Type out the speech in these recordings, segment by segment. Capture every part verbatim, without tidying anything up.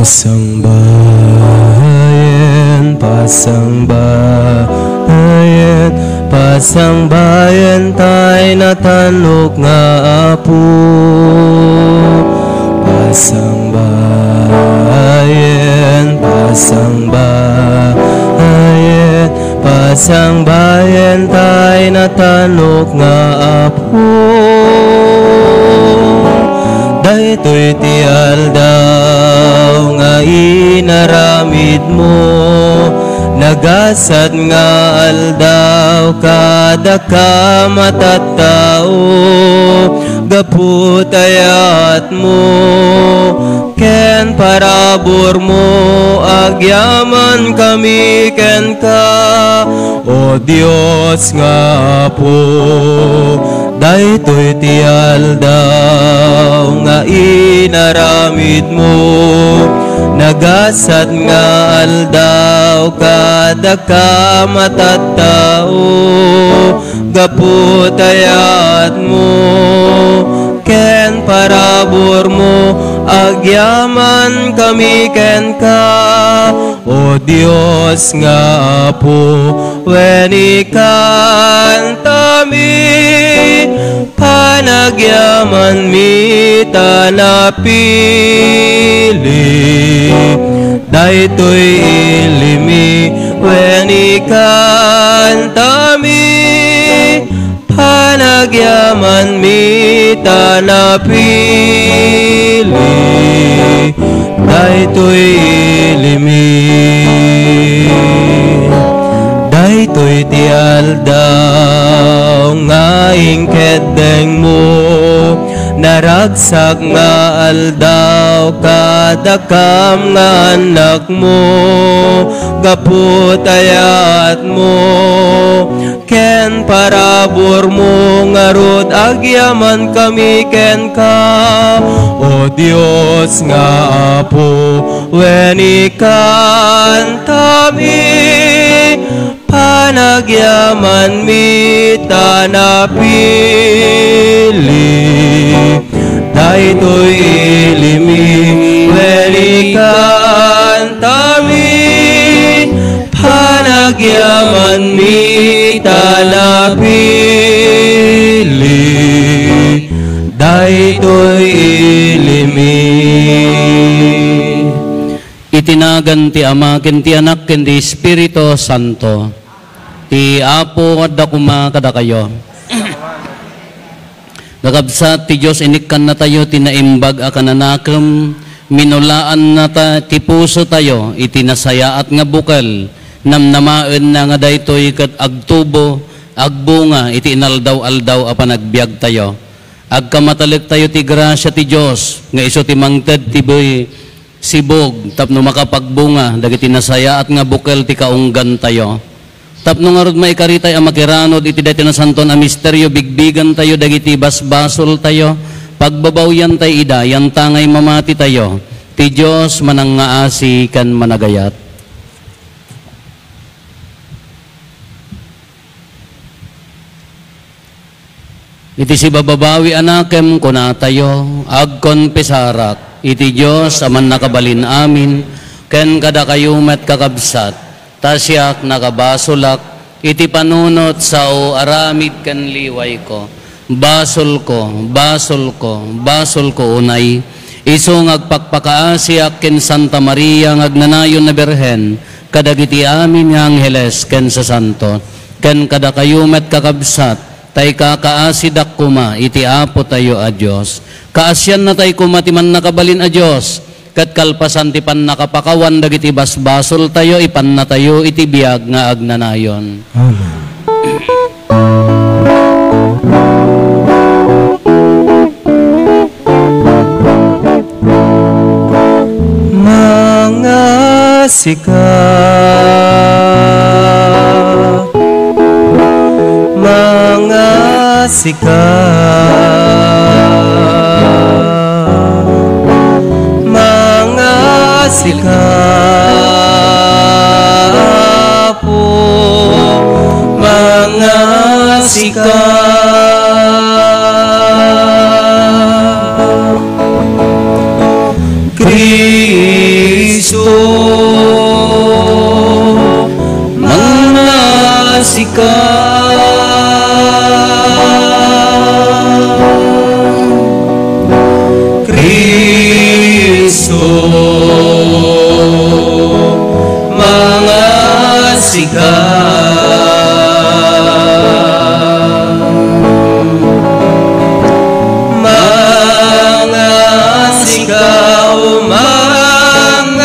Pasangbayen, pasangbayen, pasangbayen tay natanok nga Apo. Pasangbayen, pasangbayen, pasangbayen tay natanok nga Apo. Daytoy ti aldaw nga inaramidmo, nagasat nga aldaw kadakam a tattao, gapu ta yaatmo ken paraburmo, agyamankami kenka, O Dios nga Apo. Daytoy ti aldaw nga inaramidmo, nagasat nga aldaw kadakam a tattao, gapu ta yaatmo ken paraburmo, agyamankami kenka, O Dios nga Apo. Wen ikantami, panagyamanmi ta napili. Daytoy ilimi, wen ikantami, panagyamanmi ta napili. Daytoy ilimi. Daytoy ti aldaw nga inkeddengmo, naragsak nga aldaw kadakam nga annakmo, gapu ta yaatmo ken paraburmo, ngarud agyamankami kenka, O Dios nga Apo. Wen ikantami, panagyamanmi ta napili. Daytoy ilimi, wen ikantami, panagyamanmi ta napili. Daytoy ilimi. Iti nagan ti Ama, ken ti Anak, ken ti Espiritu Santo. Ti Apo adda koma kadakayo. Kakabsat, ti Dios inikkannatayo ti naimbag a kananakem, minulaannata ti pusotayo iti nasayaat nga bukel, namnamaenna nga daytoy ket agtubo, agbunga iti inaldaw-aldaw a panagbiagtayo. Agkamatalektayo ti grasia ti Dios nga isu ti mangted ti buy sibug tapno makapagbunga dagiti nasayaat nga bukel ti kaunggantayo. Tapno ngarud maikaritay a makiranod iti daytoy nasantoan a misterio, bigbigantayo dagiti basbasoltayo, pagbabawiantay ida, yantangay mamatitayo. Ti Dios manangngaasi ken managayat. Iti sibababawi a nakem, kunatayo, agkonfesarak iti Dios a Mannakabalin-amin, ken kadakayo met, kakabsat, ta siak, nakabasolak iti panunot, sao, aramid ken liwayko. Basolko, basolko, basolko unay. Isu nga agpakpakaasiak ken Santa Maria nga agnanayon a Birhen, kadagiti amin nga angheles ken sasanto, ken kadakayo met, kakabsat, ta ikakaasidak koma iti Apotayo a Dios. Kaasiannatay koma ti Mannakabalin a Dios, ket kalpasan ti pannakapakawan dagiti basbasoltayo, ipannatayo iti biag nga agnanayon. Amen. Mangasika, mangasika, mangasika, Apo, mangasika. Sika, mangasika, o mangasika,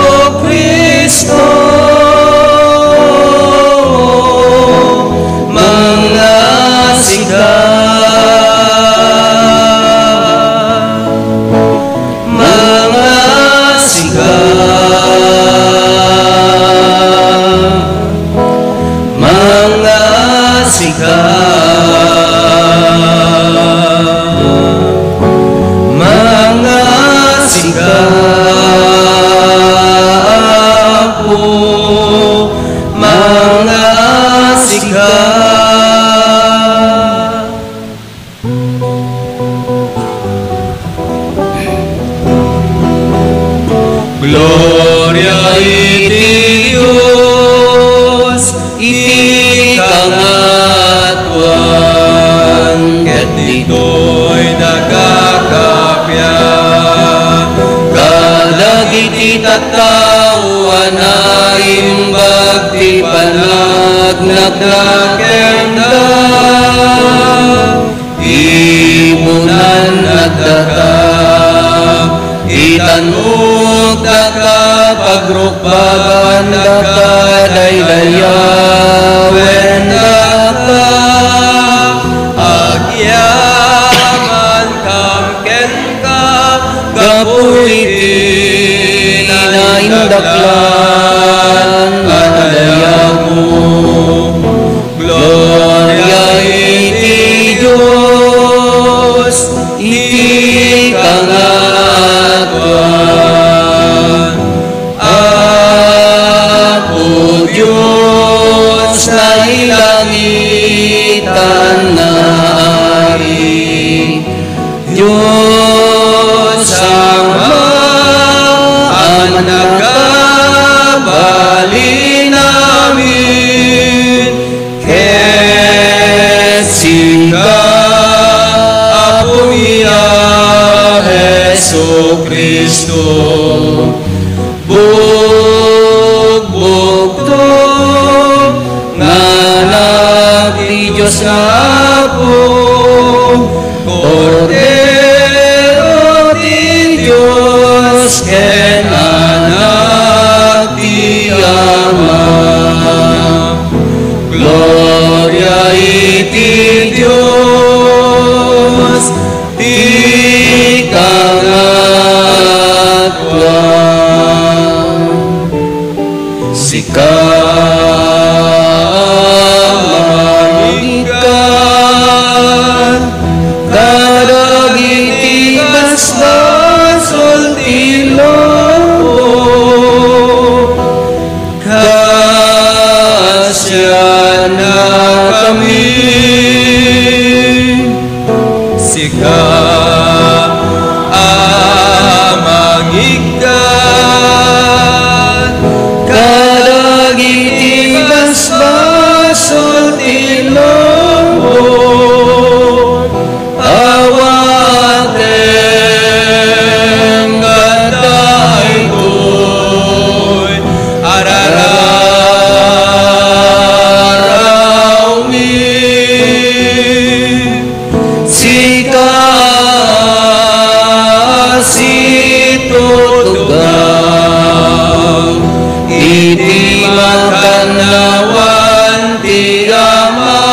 O Cristo, mangasika. Mangasika, mangasika, mangasika, Apo, mangasika. Gloria iti Dios iti kangatoan, ket ditoy nagkakappia kadagiti tattao a naimbag ti panagnagnakda kenda. Ipunan daka, itanok daka, pagrukbagan daka, daydayawen daka, agyamankam kenka, gapu iti naindaklan a dayagmo. Gloria iti Dios iti kangatoan. Apo Dios, nailangitan nga Ari, Dios Ama a nagkabalin amin, ket sika, Apomi a Jesu-Cristo, bugbugto nga Anak ti Dios nga Apo, Kordero ti Dios ken Anak ti Ama. Gloria iti Dios ti kangatoan. Sika a mangikkan kadagiti basbasol ti lubong, kaasiannakami. Sika a mangikkan kadagiti basbasol ti lubong, awatem kadaytoy a rararawmi. Sika a situtugaw iti makannawan ti Ama,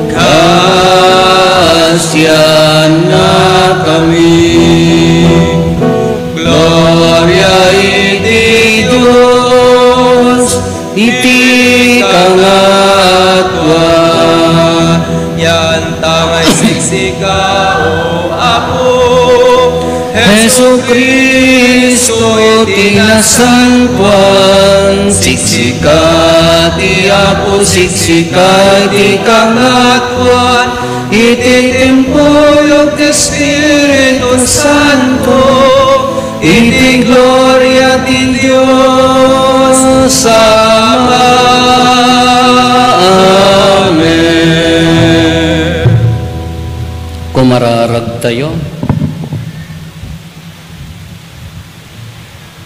kaasiannakami. Gloria iti Dios iti kangatoan. Yanta nga isiksika, O Apo Jesu-Cristo, iti nasantoan. Siksika ti Apo, siksika iti kangatoan, iti templo ti Espiritu Santo, iti gloria ti Dios Ama. Amen. Kumararagtayo.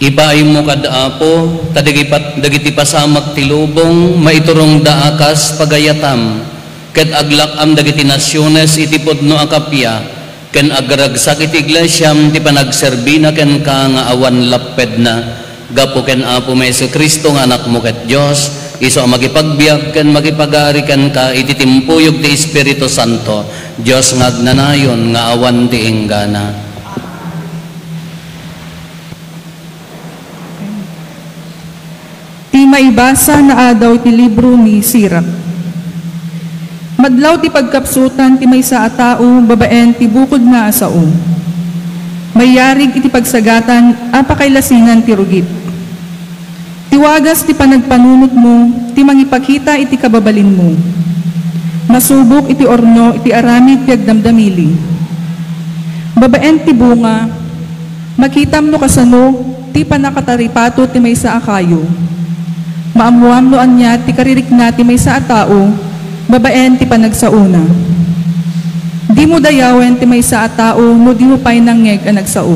Ibaaymo kad Apo, ta dagipat-, dagiti pasamak ti lubong, maiturongda a kas pagayatam, ket aglak-am dagiti nasiones iti pudno a kappia, ken agragsak iti iglesiam ti panagserbina kenka nga awan lappedna. Gapu ken Apo Jesu-Cristo nga Anakmo ket Dios, isu a makipagbiag ken makipagari kenka iti timpuyog ti Espiritu Santo, Dios nga agnanayon nga awan ti inggana. Ti maibasa nga adaw ti libro ni Sirach. Madlaw ti pagkapsutan ti maysa a tao babaen ti bukodna a sao. Mayarig iti pagsagatan a pakailasingan ti rugit. Ti wagas ti panagpanunotmo ti mangipakita iti kababalinmo. Masubok iti urno iti aramid ti agdamdamili. Babaen ti bunga, makitam no kasano ti pannakataripato ti maysa a kayo. Maammoam no ania ti karirikna ti maysa a tao babaen ti panagsaona. Dimo dayawen ti maysa a tao no dimo pay nangngeg a nagsao.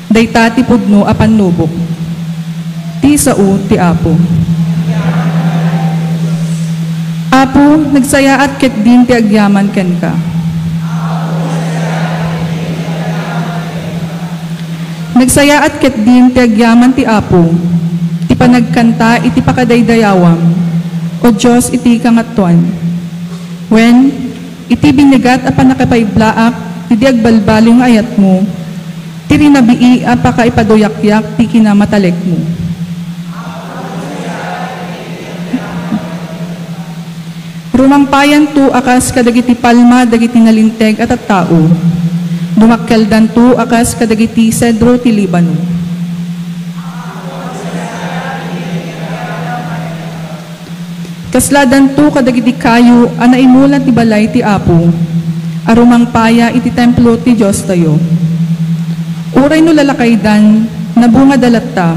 Dayta ti pudno a pannubok. Ti sao ti Apo. Apo, nagsayaat ketdin ti agyaman kenka. Nagsayaat ketdin ti agyaman ti Apo, ti panagkanta iti pakadaydayawam, O Dios, iti kangatoan. Wen, iti binigat a pannakapaiblaak ti di agbalbaliw nga ayatmo, ti rinabii a pakaipaduyakyak ti kinamatalekmo. Rumangpayanto a kas kadagiti palma dagiti nalinteg a tattao, dumakkeldanto a kas kadagiti sedro ti Libano. Kasladanto kadagiti kayo a naimula ti balay ti Apo, a rumangpaya iti templo ti Diostayo. Uray no lalakaydan, nabungada latta,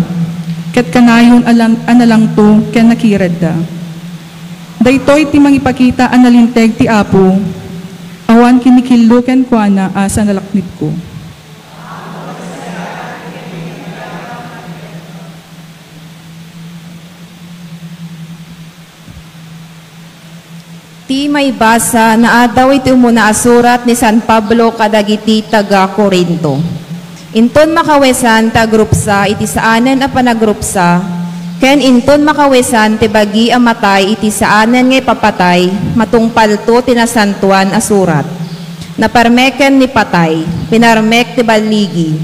ket kanayon a lang-, a nalangto ken nakiredda. Daytoy ti mangipakita a nalinteg ti Apo, awan kinikillo kenkuana a sanalaknibko. Ti maibasa nga adaw iti umuna a surat ni San Pablo kadagiti taga-Corinto. Inton makawesan ti agrupsa iti saanen a panagrupsa, ken inton makawesan ti bagi a matay iti saanen nga ipapatay, matungpalto ti Nasantoan a Surat. Naparmeken ni patay, pinarmek ti balligi.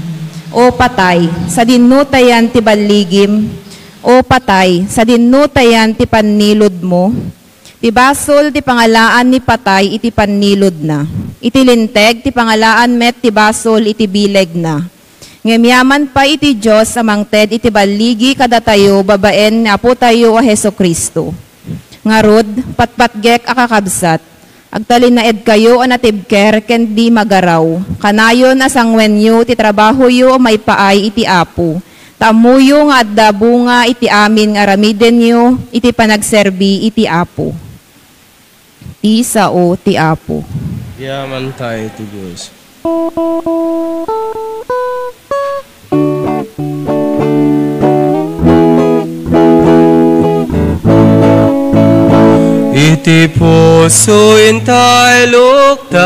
O patay, sadinno ta yan ti balligim? O patay, sadinno ta yan ti panniludmo? Ti basol ti pangalaan ni patay iti panniludna. Iti linteg ti pangalaan met ti basol iti bilegna. Ngem yaman pay iti Dios a mangted iti balligi kadatayo babaen ni Apotayo a Jesu-Cristo. Ngarud, patpatgek a kakabsat, agtalinaedkayo a natibker ken di magaraw. Kanayon a sanguenyo ti trabahoyo a maipaay iti Apo. Ta ammoyo nga adda bunga iti amin nga aramidenyo iti panagserbi iti Apo. Ti sao ti Apo. Yaman tayo ti Dios. Iti puso intay luktan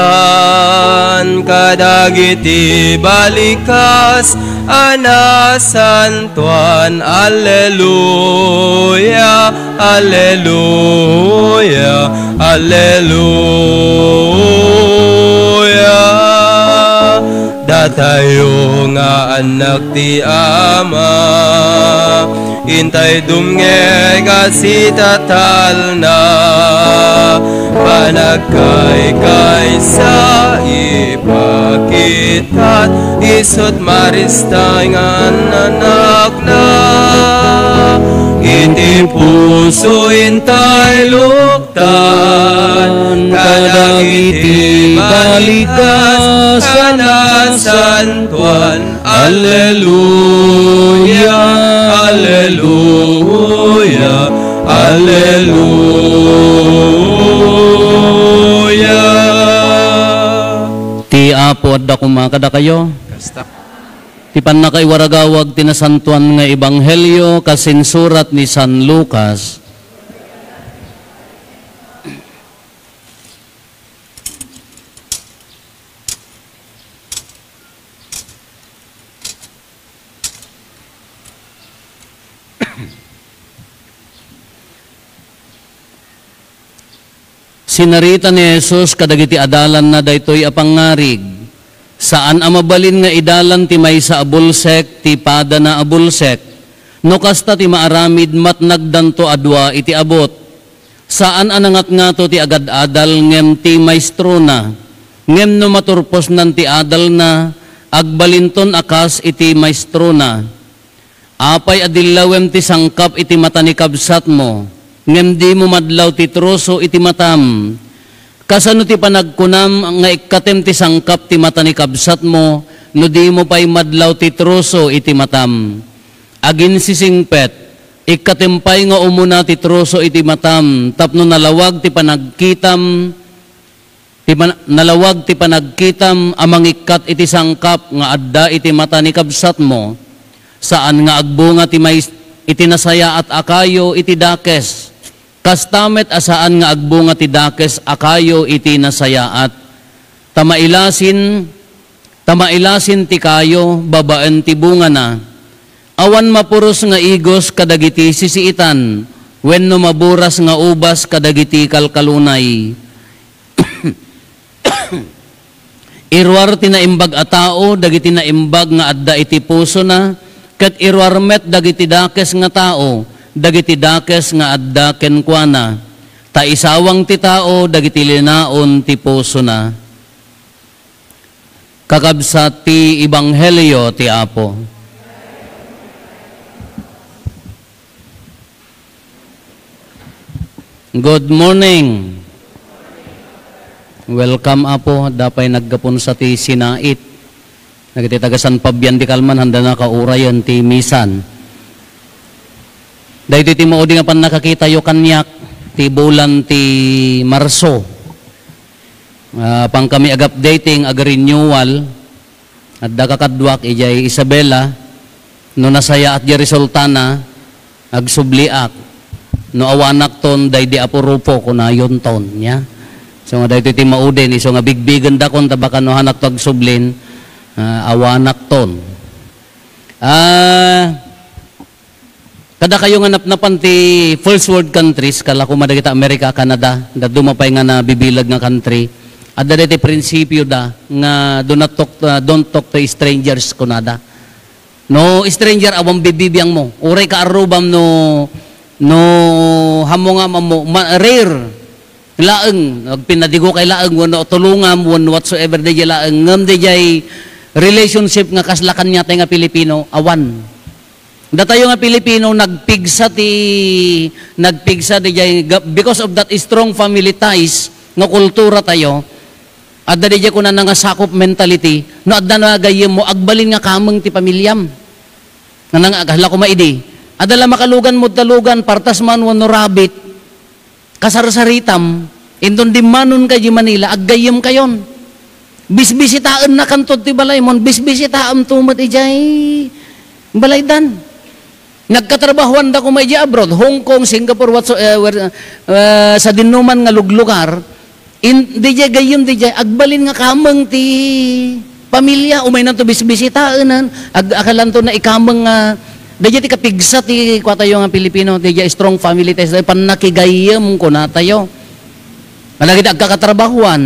kadagiti balikas a nasantoan. Alleluia, alleluia, alleluia. Datayo nga annak ti Ama, intay dumngeg a sitatalna, panagkaykaysa ipakitat, isut' marista nga annakna. Iti puso intay luktan kadagiti balikas a nasantoan. Alleluia, alleluia, alleluia. Ti Apo adda koma kadakayo. Kasta. Ti pannakaiwaragawag ti nasantoan nga ebanghelio kas insurat ni San Lucas. Sinarita ni Jesus kadagiti adalanna daytoy a pangngarig. Saan a mabalin nga idalan ti maysa a bulsek ti padana a bulsek. No kasta ti maaramid, matnagdanto a dua iti abut. Saan a nangatngato ti agad-adal ngem ti maestrona. Ngem no maturposnan ti adalna, agbalinton a kas iti maestrona. Apay a dillawem ti sangkap iti mata ni kabsatmo, ngem dimo madlaw ti troso iti matam? Kasano ti panagkunam nga ikkatem ti sangkap ti mata ni kabsatmo, no dimo pay madlaw ti troso iti matam? Aginsisingpet, ikkatem pay nga umuna ti troso iti matam tapno nalawag ti panagkitam ti man-, nalawag ti panagkitam a mangikkat iti sangkap nga adda iti mata ni kabsatmo. Saan nga agbunga ti mais-, iti nasayaat a kayo iti dakes. Kasta met a saan nga agbunga ti dakes a kayo iti nasayaat. Ta mailasin, ta mailasin ti kayo babaen ti bungana. Awan mapuros nga igos kadagiti sisiitan, wenno maburas nga ubas kadagiti kalkalunay. Iruar ti naimbag a tao dagiti naimbag nga adda iti pusona, ket iruar met dagiti dakes nga tao dagiti dakes nga adda kenkuana. Ta isawang ti tao dagiti linaon ti pusona. Kakabsat ti ebanghelio ti Apo. Good morning. Welcome, Apo. Adda pay naggapon sa ti sinait. Dagiti taga San Fabian de Calman, handa na kaurayen ti misan. Daytoy ti maudi nga pannakakitayo kaniak ti bulan ti Marso. Ah, pankami ag-updating, ag-renewal. Adda kakaduak idiay Isabela, no nasayaat diay resultana, agsubliak. No awanakton, daydi Apo Rufo, kunayonton, nia. So, nga daytoy ti maudin, isu nga bigbigenda kon, ta baka no hanakto agsublin, ah, awanakton. Ah, Kadakayo nga napnapan ti first world countries, kala koma dagiti America, Canada, dadduma pay nga nabibileg nga country, adda daytoy prinsipioda nga do not talk, uh, don't talk to strangers, kunada. No stranger, awan bibibiangmo. Uray kaarrubam no, no hammo nga ammo, ma-, rare laeng, agpinadigo kay laeng, wenno tulongam, wenno whatsoever, daydiay laeng. Ngem daydiay relationship nga kasla kaniatay nga Pilipino, awan. Datayo nga Pilipino, nagpigsa ti, nagpigsa daydiay ga-, because of that strong family ties nga kultura tayo, adda daydiay kunana nga sakop mentality, no adda na gayyemmo, agbalin nga kameng ti pamiliam. Nga nang-, kasla koma idi, adda la makalugan mo ta lugan, partas man wenno rabbit, kasarsaritam, inton dimmanonka idiay Manila, aggayyemkayon. Bisbisitaennakanto ti balaymo, bisbisitaemto met idiay balaydan. Nagkatrabahoanda koma idiay abroad, Hong Kong, Singapore, whatsoever, eh, sadinoman nga luglugar, in-, didiay gayyem, didiay agbalin nga kameng ti pamilia, umaynanto bisbisitaenan, ag-, akalanto na ikameng nga, daydiay ti kapigsa ti kuatayo nga Pilipino, daydiay strong family ties, daydiay pannakigayyem, kunatayo. Kadagiti agkakatrabahoan.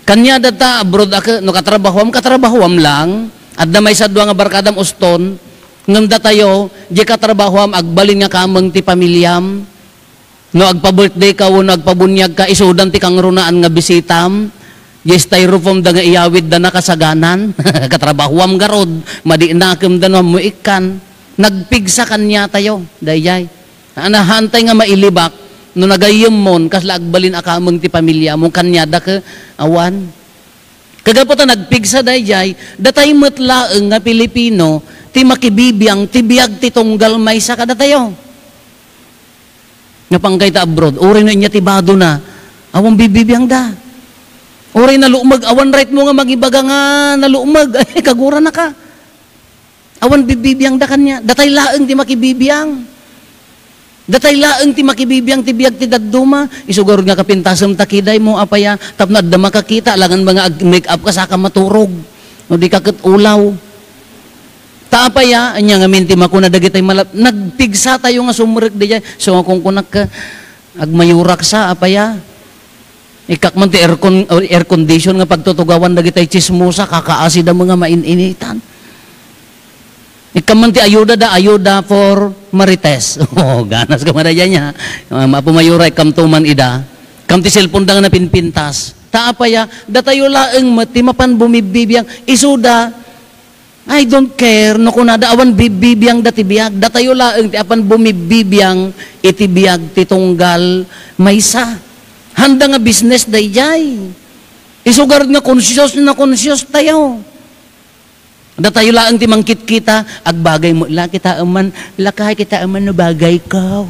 Kaniada ta, abroad a ke-, no katrabahoam, katrabahoam lang. Adda maysa dua nga barkadam uston, ngem datayo, diay katrabahoam, agbalin nga kameng ti pamiliam. No agpa-birthday ka wenno agpabuniag ka, isudan ti kangrunaan nga bisitam. Diay styrofoam da nga iyawid da na kasaganan. Katrabahoam garud, madi nakem da no ammo ikkan. Nagpigsa kaniatayo, daydiay. Anahan tay nga mailibak, no nagayyemmon, kasla agbalin a kameng ti pamiliamon, kaniada ke, awan. Kagapu ta nagpigsa daydiay, datay met laeng nga Pilipino, ti makibibiang, ti biag ti tunggal maysa kadatayo. Napangkay ta abroad, uray no inya ti badona, awan bibibiangda. Uray nalumeg, awan right mo nga mangibaga nga nalumeg, ay, kaguranaka. Awan bibibiangda kaniak. Datay laeng ti makibibiang. Datay laeng ti makibibiang ti biag ti dadduma. Isu garud nga kapintasem ta kiday mo, apay a, tapno adda makakita, alangan nga ag-make up ka, saka maturog. No di ka ket ulaw. Ta apay a, ania ngamin ti makuna dagitay malap-, nagpigsa tayo nga sumrek diay. So, nga kunkunak ka, agmayurak sa, apay a. Ikkak man ti aircon, air condition nga pagtutugawan dagitay chismosa, kakaasi da nga main-initan. Ikkam man ti ayuda da, ayuda for marites. Oh, ganas ka man dayta nia. Um, Apo Mayora, ikkam to man ida. Kam ti cellphone da nga napinpintas. Ta apay a, datayo laeng met ti mapan bumibibiang. Isuda, I don't care no kunada awan bibibiang da ti biag. Datayo laeng ti apan bumibibiang iti biag ti tunggal maysa. Handa nga business dayjay. Isugar nga conscious na conscious tayo. Datayo laeng ti mangkitkita, agbagay mo la kita man, lakay kita man no bagay ko.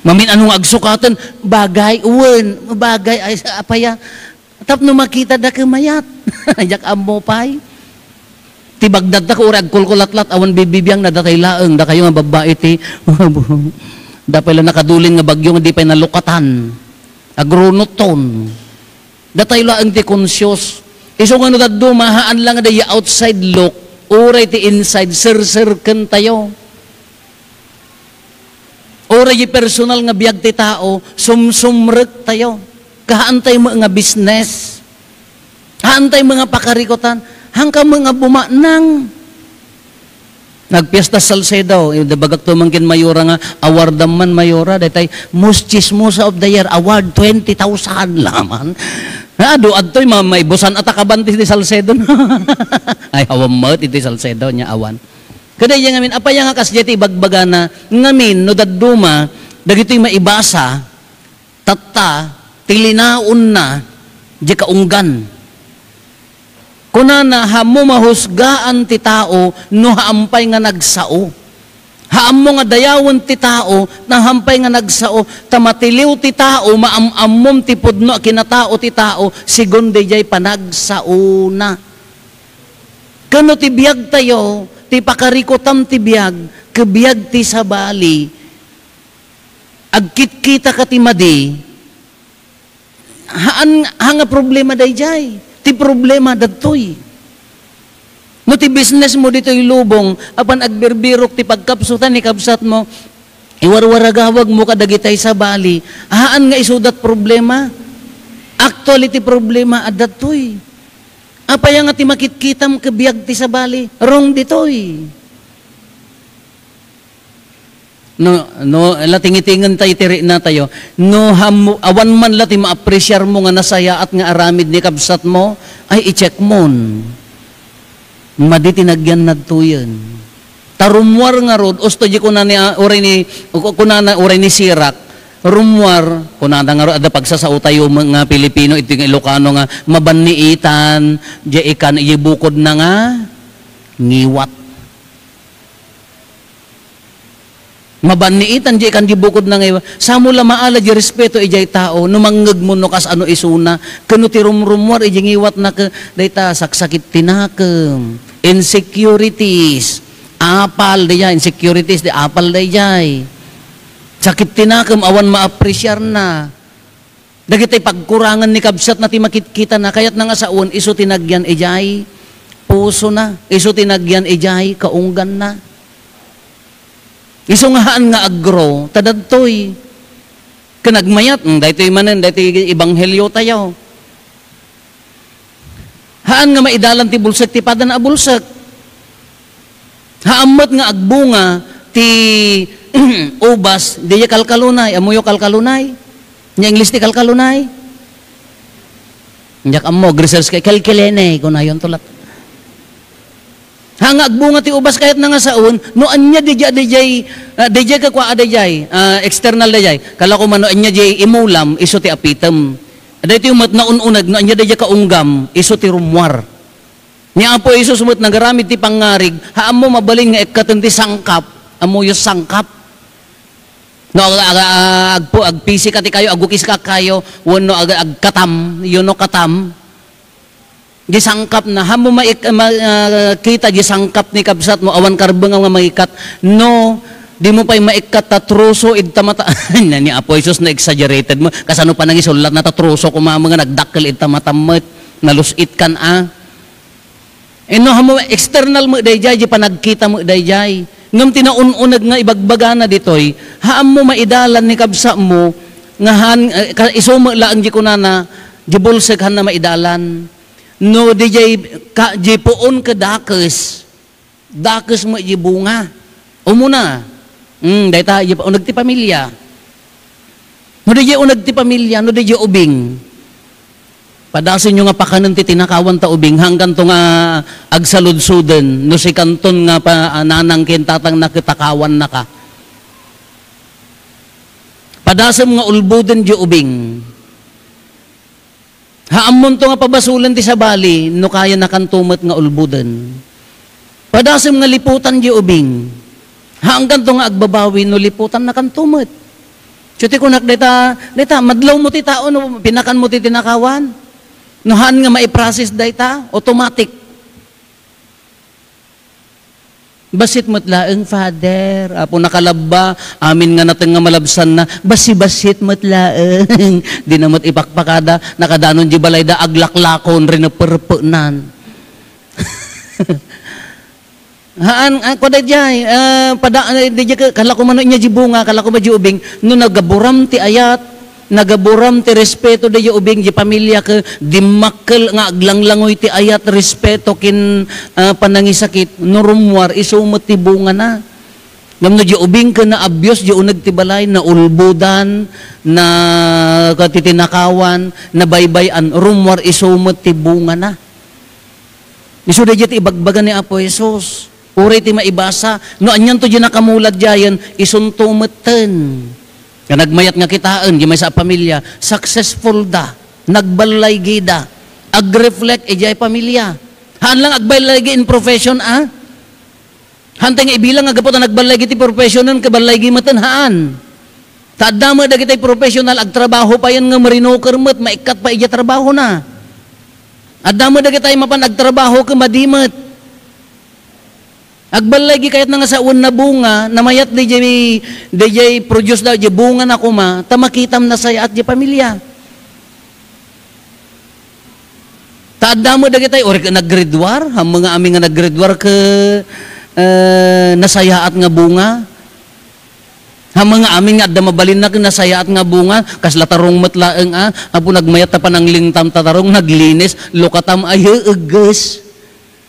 Mamin-ano nga agsukaten, bagay, wen, bagay, ay, apay a. Tapno makita da ket mayat. Diak ammo pay. Ti bagdad ta ko uray agkulkulatlat, awan bibibiang na datay laeng, dakayo nga babbai ti, dapay la nakadulin nga bagyo nga di pay nalukatan. Agrunuton. Datay laeng ti conscious. Isu nga no dadduma, haan lang nga daydi outside look, uray ti inside, serserken tayo. Uray di personal nga biag ti tao, sumsumrek tayo. Kahaan tayo met nga business. Haan tayo met nga pakarikutan. Haan ka met nga bumanang. Nagpiesta Salcedo, ibagak to man ken Mayora nga, awardam man Mayora, daytay, most chismosa of the year, award, twenty thousand laman. Adu, adtoy, ma-, maibusan a takaban ti, ti Salcedo. Ay, awan met iti Salcedo, nia awan. Kada iya ngamin, apay nga kasdiay ti ibagbagana, ngamin, no dadduma, dagitoy maibasa, tatta, ti linaonna, di kaunggan. Kunana, haammo mahusgaan ti tao no haam pay nga nagsao. Haammo nga dayawen ti tao no haam pay nga nagsao. Ta matiliw ti tao, maam-ammom ti pudno a kinatao ti tao, segun dayjay panagsaona. Ken no ti biagtayo, ti pakarikutam ti biag, ket biag ti sabali, agkitkita ka ti madi, haan, haan nga problema dayjay. Ti problema dagtoy. No ti business mo ditoy lubong, apan agbirbirok ti pagkapsutan ni kabsat mo, iwarwaragawag mo kadagitay sabali, haan nga isudat problema. Actually, ti problema, adda toy. Apay nga ti makitkitam ket biag ti sabali, wrong ditoy. No, no, la tingitingen tayo ti riknatayo. No, ham-, awan man la ti maapresiar mo nga nasayaat nga aramid ni kabsat mo, ay, i-check mon. Madi ti nagyan nadtoyen. Ta rummuar ngarud, usto di kunana, ah, uray ni, ku-, kunana uray ni Sirak. Rummuar, kunana ngarud, adda pagsasao tayo nga Pilipino, iti nga Ilocano nga mabanniitan, di ikan, ibukodna nga ngiwat. Mabanniitan di ikan di bukodna nga iwa. Samo la maala di respeto idiay tao, no mangngegmo no kasano isuna, ken no ti rumrummuar idiay ngiwatna ket dayta saksakit ti nakem, insecurities, apal dayjay, insecurities di apal dayjay. Sakit ti nakem, awan maapresiarna. Dagiti pagkurangan ni kabsatna ti makitkitana, kayatna nga sawen, isu ti nagyan idiay pusona, isu ti nagyan idiay kaungganna. Isu nga haan nga agro, ta dadtoy. Ken agmayat, mm, daytoy manen, daytoy ebanghelio tayo. Haan nga maidalan ti bulsek ti padana a bulsek. Haan met nga agbunga ti ubas, diay kalkalunay. Ammoyo kalkalunay? Nia English ti kalkalunay? Diak ammo, research kay kalkalunay, kunayonto lat. Haan nga agbunga ti ubas kayatna nga sawen, no ania diay, diay, ah, diay kakua, ah, diay, ah, external diay. Kala ko man no ania diay imulam, isu ti apitem. Daytoy met naun-uneg no ania daydiay kaunggam, isu ti rummuar. Ni Apo Jesus met nagaramid ti pangngarig, ha ammo mabalin nga ikkaten ti sangkap, ammoyo sangkap. No ag-, ag-, ag-, agpo-, agpisi ka ti kayo, agukis ka kayo, wenno ag-, agkatam, you know, katam. Di sangkapna, haanmo maik-, ma-, ah, kita di sangkap ni kabsatmo, awan karbengam nga mangikkat. No, dimo pay maikkat ta troso ita mata. Na ni Apo Jesus na exaggerated mo. Kasano pa nangisullat na ta troso koma nga nagdakkel ita matam met. Nalus-it kan a. Inno, haanmo external met dayjay, di panagkita met dayjay. Ngem ti naun-uneg nga ibagbagana ditoy, haanmo maidalan ni kabsatmo nga haan, eh, ka-, isu met laeng di kunana, di bulsek haanna maidalan. No, dijay ka-, di puon ket dakes, dakes met di bunga. Umuna, mm, dayta, di pa-, uneg ti pamilya. No, dijay uneg ti pamilya, no, dijay ubing. Padasenyo nga pakanen ti tinakawan ta ubing, hangganto nga agsaludsoden, no, sikanton nga pa-, ah, nanang ken tatang na ket takawannaka. Padasem nga ulboden di ubing. Haanmonto nga pabasolen ti sabali, no kayanakanto met nga ulboden. Padasem nga liputan di ubing. Hangganto nga agbabawi no liputannakanto met. So ti kunak, dayta, dayta, madlawmo ti tao no pinakanmo ti tinakawan. No haan nga maiprocess dayta, automatic. Bassit met laeng, Father. Apo, nakalabba, amin nga nateng nga malabsanna. Bassi-bassit met laeng. Dina met ipakpakada, nakadanon di balayda, aglaklakon, rineperpenan. Haan, ah, kuan dayjay, ah, pada, ah, dayjay ka-, kala ko man no inya di bunga, kala ko man di ubing, no nagaburam ti ayat, nagaburam ti respeto dayjay ubing, di pamilya ket dimmakkel nga aglanglangoy ti ayat, respeto ken, ah, panangisakit, no rummuar, isu met ti bungana. Ngem no di ubing ket naabuse, di uneg ti balay, naulbodan, na, katitinakawan, nabaybay-an, rummuar, isu met ti bungana. Isu dayjay ti ibagbaga ni Apo Jesus. Uray ti maibasa, no anianto di nakamulat diayen, isunto metten. Nga nagmayat nga kitaen, di maysa a pamilya, successful da, nagballaygida, agreflect idiay pamilya. Haan lang agballaygi in profession, a? Haantay nga ibilang nga gapu ta nagballaygi ti professionen, kaballaygi metten, haan. Ta adda met dagiti professional, agtrabaho payen nga marinuker met, maikkat pay idiay trabahona. Adda met dagiti mapan agtrabaho ket madi met. Agballaygi kayatna nga sawen na bunga, namayat dayjay, dayjay produce da, dayjay bungana koma, ta makitam nasayaat dayjay pamilya. Ta adda met dagiti, uray ket naggraduar, haan nga amin nga naggraduar ket, eh, nasayaat nga bunga. Haan nga amin nga adda mabalinna ket nasayaat nga bunga, kasla tarong met laeng, a, apo nagmayat ta pananglingtam ta tarong, naglinis, lukatam a yeegges.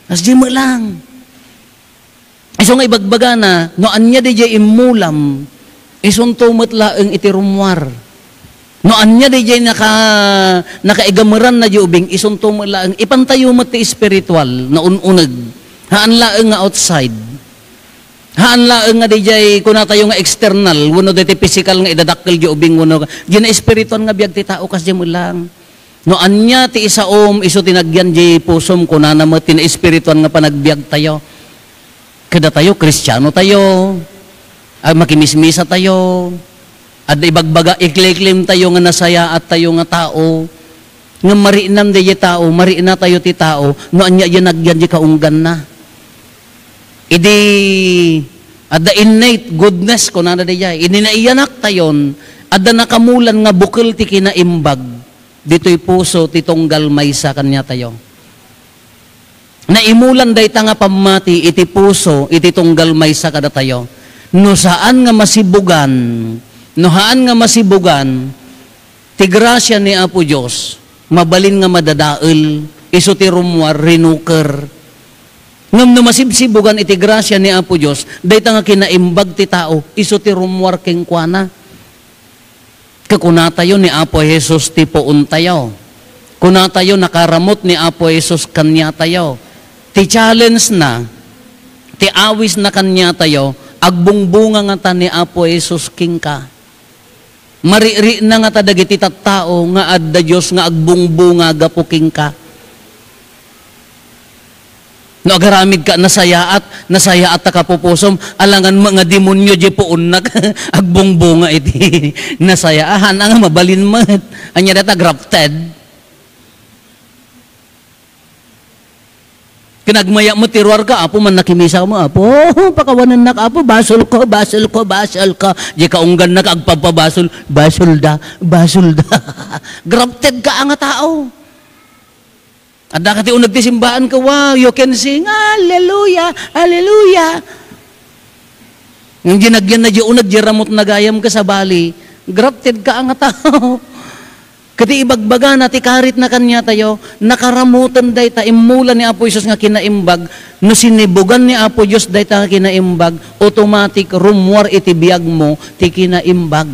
Kasdiay met lang. Isu nga ibagbagana, no ania dayjay immulam, isunto met laeng iti rummuar. No ania dayjay naka-, nakaigameranna di ubing, isunto met laeng. Ipantayo met ti espiritual, naun-uneg. Haan laeng nga outside. Haan laeng nga dayjay kunatayo nga external, wenno daytoy pisikal nga idadakkel di ubing, wenno di naespirituan nga biag ti tao, kasdiay met lang. No ania ti isaom, isu ti nagyan di pusom, kunana met ti naespirituan nga panagbiagtayo. Kadatayo, Kristianotayo, a, makimismisatayo, adda ibagbaga, ikleklem tayo nga nasayaattayo nga tao. Ngem mariknam dayjay tao, mariknatayo ti tao, no ania diay nagyan di kaungganna. Idi adda innate goodness, kunana dayjay, idi naiyanaktayon, adda nakamulan nga bukel ti kinaimbag. Ditoy puso ti tunggal maysa kaniatayo. Naimulan dayta nga pammati iti puso iti tunggal maysa kadatayo. No saan nga masibugan, no haan nga masibugan ti grasia ni Apo Dios, mabalin nga madadael, isu ti rummuar, rinuker. Ngem no masibsibugan iti grasia ni Apo Dios, dayta nga kinaimbag ti tao, isu ti rummuar kenkuana. Ket kunatayo ni Apo Jesus ti puontayo. Kunatayo nakaramut ni Apo Jesus kaniatayo. Ti challenge-na, ti awisna kaniatayo, agbungbunga ngata ni Apo Jesus kenka. Maririkna ngata dagiti tattao nga adda Dios nga agbungbunga gapu kenka. No agaramidka, nasayaat, nasayaat ta kapupusom, alangan met nga demonio diay puonnak, agbungbunga iti nasaya-, a, haan nga mabalin met. Ania dayta, grafted? Nagmaya met ti ruarka, Apo, mannakimisa mo, Apo. Pakawanennak, Apo, basolko, basolko, basolko. Di kaunggannak agpabpabasol, basolda, basolda. Grafted ka nga tao. Adda ka ti uneg ti simbahan ka, wow, you can sing, hallelujah, hallelujah. Ngem di nagyan na di uneg, di ramut na gayam ka sabali, grafted ka nga tao. Ket ti ibagbagana ti karit na kaniatayo, nakaramoten dayta, immula ni Apo Jesus nga kinaimbag, no sinibugan ni Apo Dios dayta nga kinaimbag, automatic, rummuar iti biagmo ti kinaimbag.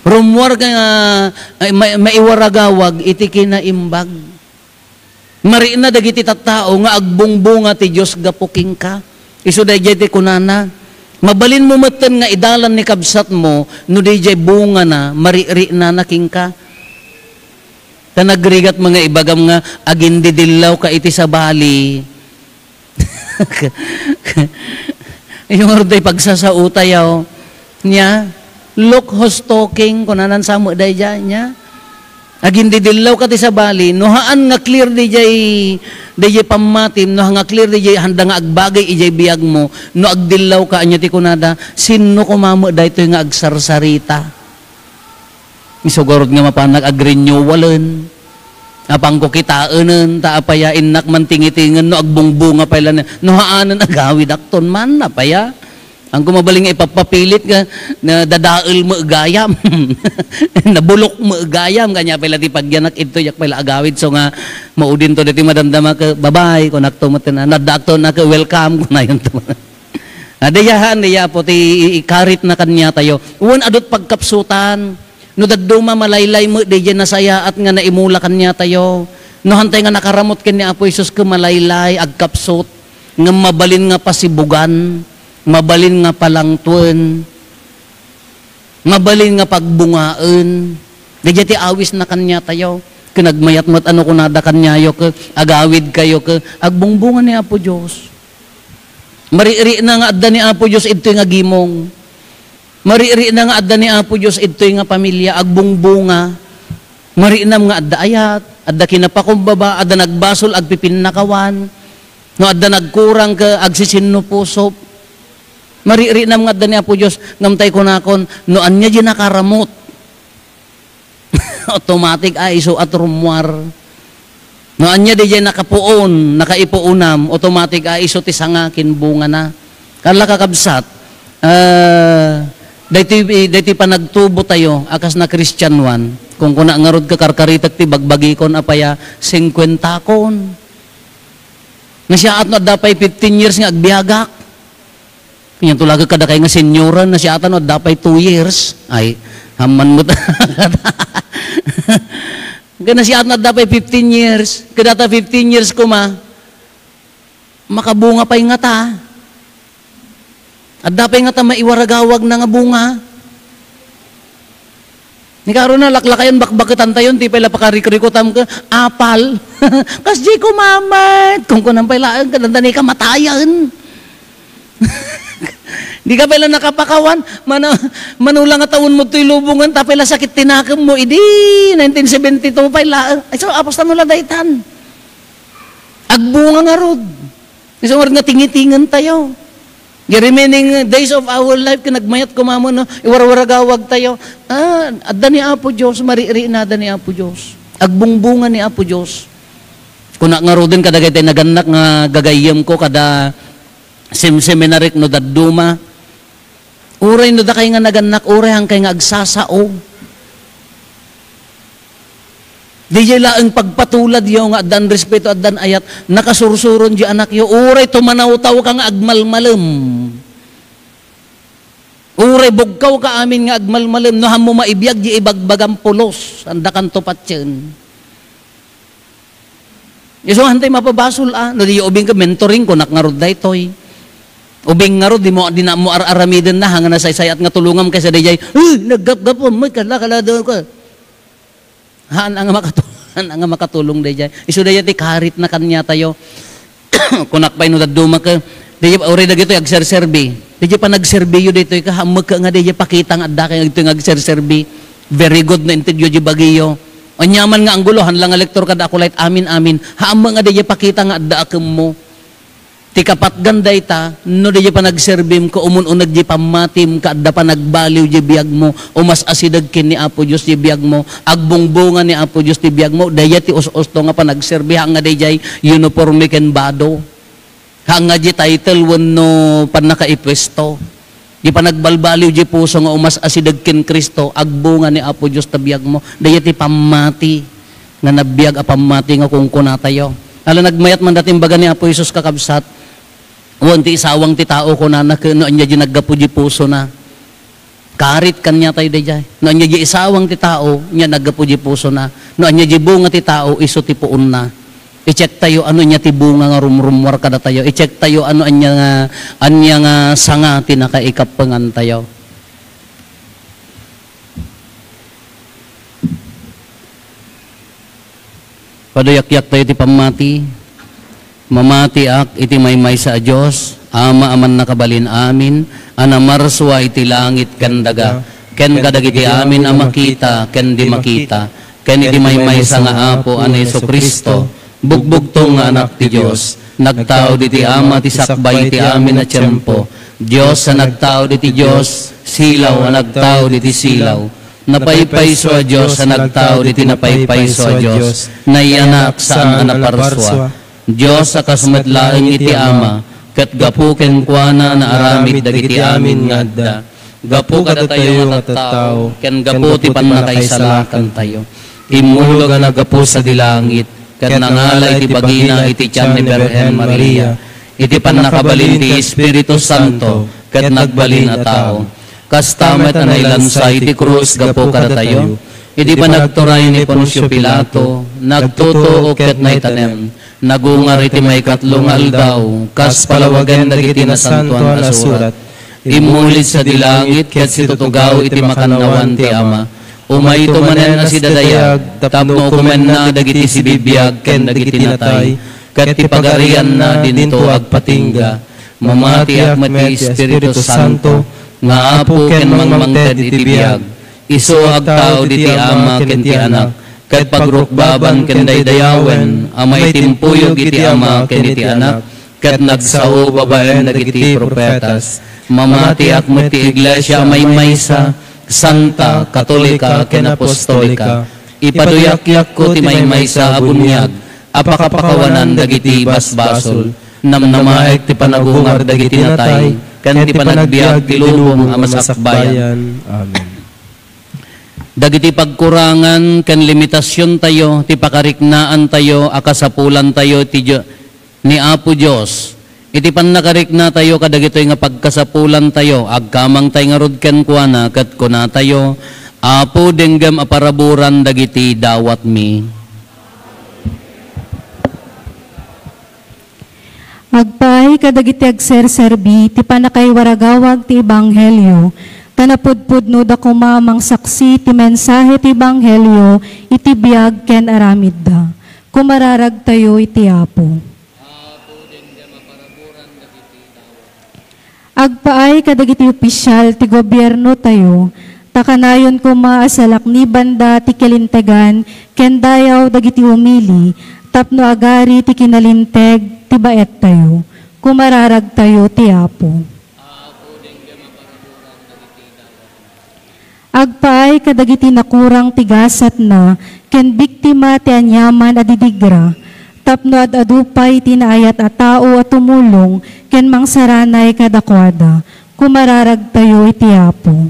Rummuar nga, ay, ma-, maiwaragawag iti kinaimbag. Marikna dagiti tattao nga agbungbunga ti Dios gapu kenka. Isu daydiay ti kunana, mabalinmo metten nga idalan ni kabsatmo no diay bungana, marikriknana kenka. Ta nagrigat nga ibagam nga agindidillawka iti sabali. Yung orday pagsasautayaw. Nya, "Look who's talking," kunanan sa met daydiay, nya. Agindidillawka ti sabali, no haan nga clear diay, diay pammatim, no haan nga clear diay handa nga agbagay idiay biagmo, no agdillawka, anya ti kunada, "Sinno koma met daytoy nga agsarsarita?" Isu garud nga mapanak agrenewalen. Apanko kitaenen, ta apaya innak mantingitingen no agbungbunga pay la ni-, no haanen agawidakton man, apaya. Anko mabalin nga ipapapilit nga, na dadael met gayam. Nabulok met gayam. Kanya pay la ti pagyanak, idtoyak pay la agawid. So nga, maudinto ditoy madamdama ka, "Bye-bye," kunakto met na. Naddaakto na ka, "Welcome," kunayonto. Adayahan, daya Apo, ti i-, ikarit na kaniatayo. Wen, adut pagkapsutan. No dadduma, malaylay met, daydiay nasayaat nga naimula kaniatayo. No hantay nga nakaramut ken ni Apo Jesus ket malaylay, agkapsut, ngem mabalin nga pasibugan, mabalin nga palangtuen, mabalin nga pagbungaen. Daydiay ti awis na kaniatayo. Ken nagmayat met ano kunada kaniayo, ket agawid kayo, ket agbungbunga ni Apo Dios. Marikrikna nga adda ni Apo Dios idtoy nga gimong. Marikrikna nga adda ni Apo Dios idtoy nga pamilia, agbungbunga. Mariknam nga adda ayat, adda kinapakumbaba, adda nagbasol, agpipinnakawan. No adda nagkurang ket agsisinnupuso. Marikriknam nga adda ni Apo Dios, ngem tay kunakon, no ania di nakaramut. Automatic a isu a rummuar. No ania daydiay nakapuon, nakaipuonam, automatic a isu ti sanga ken bungana. Kalla, kakabsat, ah, daytoy, daytoy panagtubo tayo a kas na Kristianoan, kunkuna ngarud, kakarkaritek ti bagbagikon a paya, singkuentakon. Nasiaat no adda pay fifteen years nga agbiagak. Kanianto laeng kadakay nga senioran, nasiatan no adda pay two years. Ay, amman met. Ken nasiatan no adda pay fifteen years, ket data fifteen years koma, makabunga pay ngata. Adda pay ngata maiwaragawagna nga bunga. Ni karon na, laklakayan, bakbaketan tayon, ti pay la pakarikrikutam ket apal. Kasdiay koma met, kunkunam pay laeng, ket adda ni kamatayen. Dika pay la nakapakawan, mana-, mano la nga tawenmo toy lubongen, ta pay la sakit ti nakemmo, idi nineteen seventy-two pay laeng. Ay, so, apos tano la daytan. Agbunga ngarud. Isu ngarud nga tingitingen tayo. The remaining days of our life, ken nagmayat koma met, no? Iwarwaragawag tayo. Ah, adda ni Apo Dios, marikriknada ni Apo Dios. Agbungbunga ni Apo Dios. Kuna ngaruden kadagiti nagannak nga gagayyemko kada sem-, seminary no dadduma. Uray no dakay nga nagannak, uray hankay nga agsasao. Diay laeng pagpatuladyo nga addan respeto, addan ayat, nakasursuron di anakyo, uray tumanawtawka nga agmalmalem. Uray bugkawka amin nga agmalmalem, no hammo maibiag di ibagbagam pulos, andakanto patien. Isu, hantay mapabasol, a. No diyo ubing ka, mentoring, kunak ngarud daytoy. Ubing ngarud, dimo, dina mo ar-aramiden na, hanga nasaysayat nga tulongam kaysa daydiay, "Eh, naggapgapam, may kala, kala, daw ka." Haan nga makatu-, haan nga makatulong daydiay. Isu daydiay ti karit na kaniatayo. Kunak pay no dadduma ka, daydiay, uray dagitoy agserserbi. Daydiay panagserbiyo daytoy ka, hamek ka nga daydiay pakita nga adda kay dagitoy nga agserserbi. Very good no integyo di bagiyo. Aniaman nga anggulo, haan la nga lektor kada ako light, amin, amin. Hamek nga daydiay pakita nga adda a kemmo. Ti kapatgan dayta, no diay panagserbim ket umun-uneg diay pammatim ket adda panagbaliw diay biagmo, umas-asideg ken ni Apo Dios diay biagmo, agbungbunga ni Apo Dios ti biagmo, dayta ti us-usto nga panagserbi, haan nga daydiay uniforme ken bado. Haan nga diay title wenno pannakaipuesto. Diay panagbalbaliw diay puso nga umas-asideg ken Cristo, agbunga ni Apo Dios ta biagmo. Dayta ti pammati nga nabiag a pammati nga kunkunatayo. Ala, nagmayat man dayta imbaga ni Apo Jesus, kakabsat. Wen, ti isawang ti tao, kunana, ket no ania diay naggapu diay pusona. Karit kaniatayo daydiay. No ania diay isawang ti tao, ania naggapu diay pusona. No ania diay bunga ti tao, isu ti puonna. I-checktayo no ania ti bunga nga rumrummuar kadatayo. I-checktayo no ania nga, ania nga sanga ti nakaikappengantayo. Paduyakyaktayo ti pammati. Mamatiak iti maymaysa a Dios, Ama a mannakabalin amin, a namarsua iti langit ken daga, ken kadagiti amin a makita ken di makita, ken iti maymaysa nga Apo a ni Jesu-Cristo, bugbugtong nga Anak ti Dios, nagtao diti Ama ti sakbay iti amin a tiempo, Dios a nagtao diti Dios, silaw a nagtao diti silaw, napaypayso a Dios a nagtao diti napaypayso a Dios, nayanak saan a naparsua. Dios a kas met laeng iti Ama, ket gapu kenkuana naaramid dagiti amin nga adda. Gapu kadatayo nga tattao, ken gapu ti pannakaisalakantayo. Immulog a naggapu sadi langit, ket nangala iti bagina iti tian ni Birhen Maria. Iti pannakabalin ti Espiritu Santo, ket nagbalin a tao. Kasta met a nailansa iti krus gapu kadatayo. Iti panagturay ni Poncio Pilato, nagtutuok ket naitanem. Nagungar iti maikatlo nga aldaw, kas palawagen dagiti nasantoan a surat. Immulid sadi langit ket situtugaw iti makannawan ti Ama. Umayto manen a sidadayag, tapno ukomenna dagiti sibibiag ken dagiti natay, ket ti pagarianna dinto agpatingga. Mamatiak met ti Espiritu Santo, nga Apo ken mangmangted iti biag. Isu agtao diti Ama ken ti Anak, ket pagrukbaban ken daydayawen a maitimpuyog iti Ama ken iti Anak, ket nagsao babaen dagiti profetas. Mamatiak met ti Iglesia a maymaysa, santa, katolika, ken apostolika. Ipaduyakyakko ti maymaysa a buniag a pakapakawanan dagiti basbasol. Namnamaek ti panagungar dagiti natay, ken ti panagbiag ti lubong a masakbayan. Amen. Dagiti pagkurangan ken limitasiontayo ti pakariknaantayo a kasapulantayo ti Dio-, ni Apo Dios. Iti pannakariknatayo kadagitoy nga pagkasapulantayo, agkamangtay ngarud kenkuana ket kunatayo, Apo, denggem a paraburan dagiti dawatmi. Agpaay kadagiti agserserbi ti pannakaiwaragawag ti ebanghelio, ta napudpudnoda koma a mangsaksi ti mensahe ti ebanghelio iti biag ken aramidda. Kumararagtayo iti Apo. Agpaay kadagiti opisial ti gobiernotayo, ta kanayon koma a salaknibanda ti kalintegan ken dayaw dagiti umili tapno agari ti kinalinteg ti baettayo. Kumararagtayo ti Apo. Agpaay kadagiti nakurang ti gasatna ken biktima ti aniaman a didigra, tapno ad-adu pay ti naayat a tao a tumulong ken mangsaranay kadakuada. Kumararagtayo iti Apo.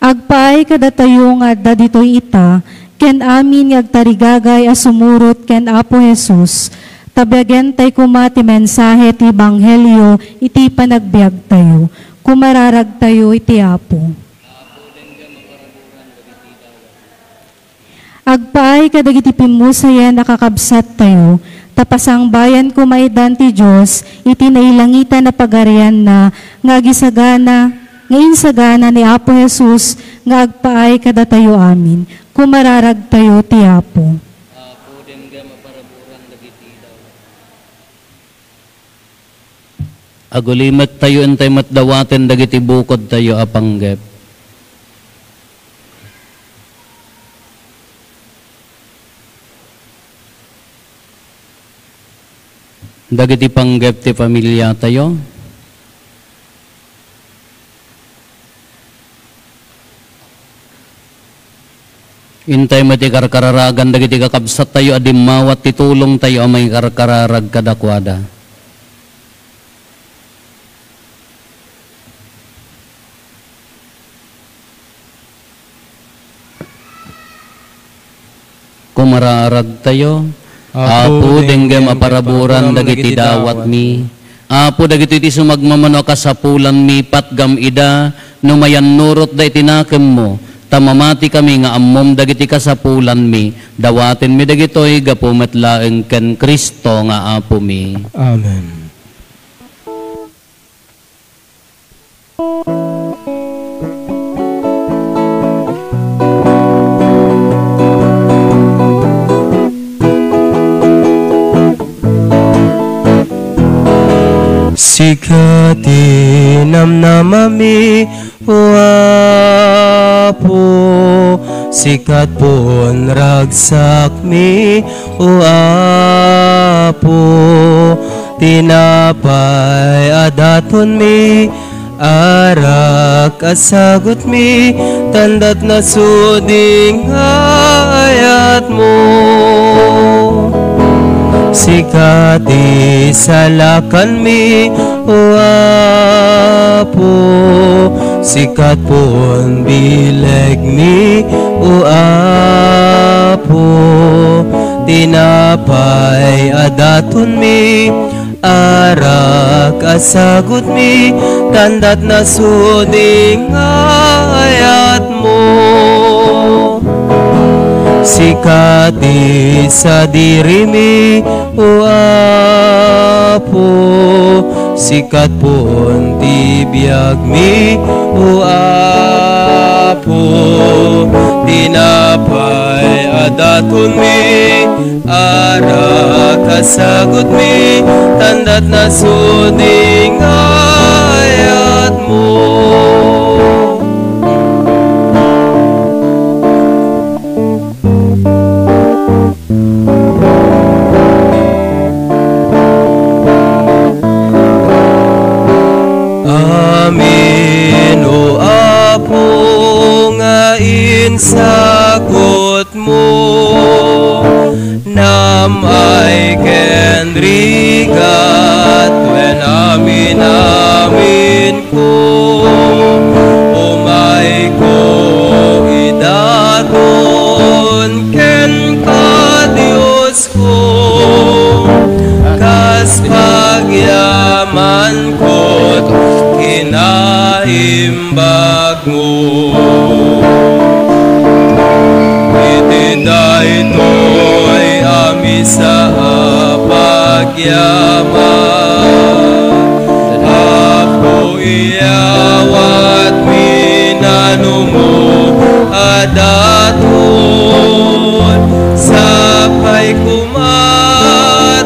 Agpaay kadatayo nga adda ditoy ita, ken amin nga agtarigagay a sumurot ken Apo Jesus, ta biagentay koma ti mensahe ti ebanghelio iti panagbiagtayo. Kumararagtayo iti Apo. Agpaay kadagiti pimmusayen a kakabsattayo, ta pasangbayan koma idan ti Dios iti nailangitan a pagarianna nga agisagana, nga insagana ni Apo Jesus nga agpaay kadatayo amin. Kumararagtayo ti Apo. Apo, denggem a paraburan dagiti dawat. Agulimettayo intay met dawaten dagiti bukodtayo a panggep. Dagiti panggep ti familiatayo. Intay met ti karkararagan dagiti kakabsattayo a dimmawat ti tulongtayo a maikarkararag kadakuada. Kumaraaragtayo. Apo, denggem a paraburan dagiti dawatmi. Apo, dagitoy ti sumagmamano a kasapulanmi, patgam ida no mayannurotda iti nakemmo, ta mamatikami nga ammom dagiti kasapulanmi. Dawatenmi dagitoy gapu met laeng ken Cristo nga Apomi. Amen. Sika ti namnamami, O Apo, sika pon ragsakmi, O Apo, tinapay a datonmi, arak a sagutmi, tandat nasudi nga ayatmo. Sika ti salakanmi, O Apo, sika pon bilegmi, O Apo, tinapay a datonmi, arak a sagutmi, tandat nasudi nga ayatmo. Sika ti sadirimi, O Apo, sika pon ti biagmi, O Apo, tinapay a datonmi, arak a sagutmi, tandat nasudi nga ayatmo. Amin, O Apo, nga insagutmo, nam-ay ken rigat, wen amin-aminko, umayko idaton kenka, Dios. Kas pagyamanko, kinaimbagmo. Iti daytoy a misa a pagyaman, Apo, iyawatmi nanumo a daton, sapay koma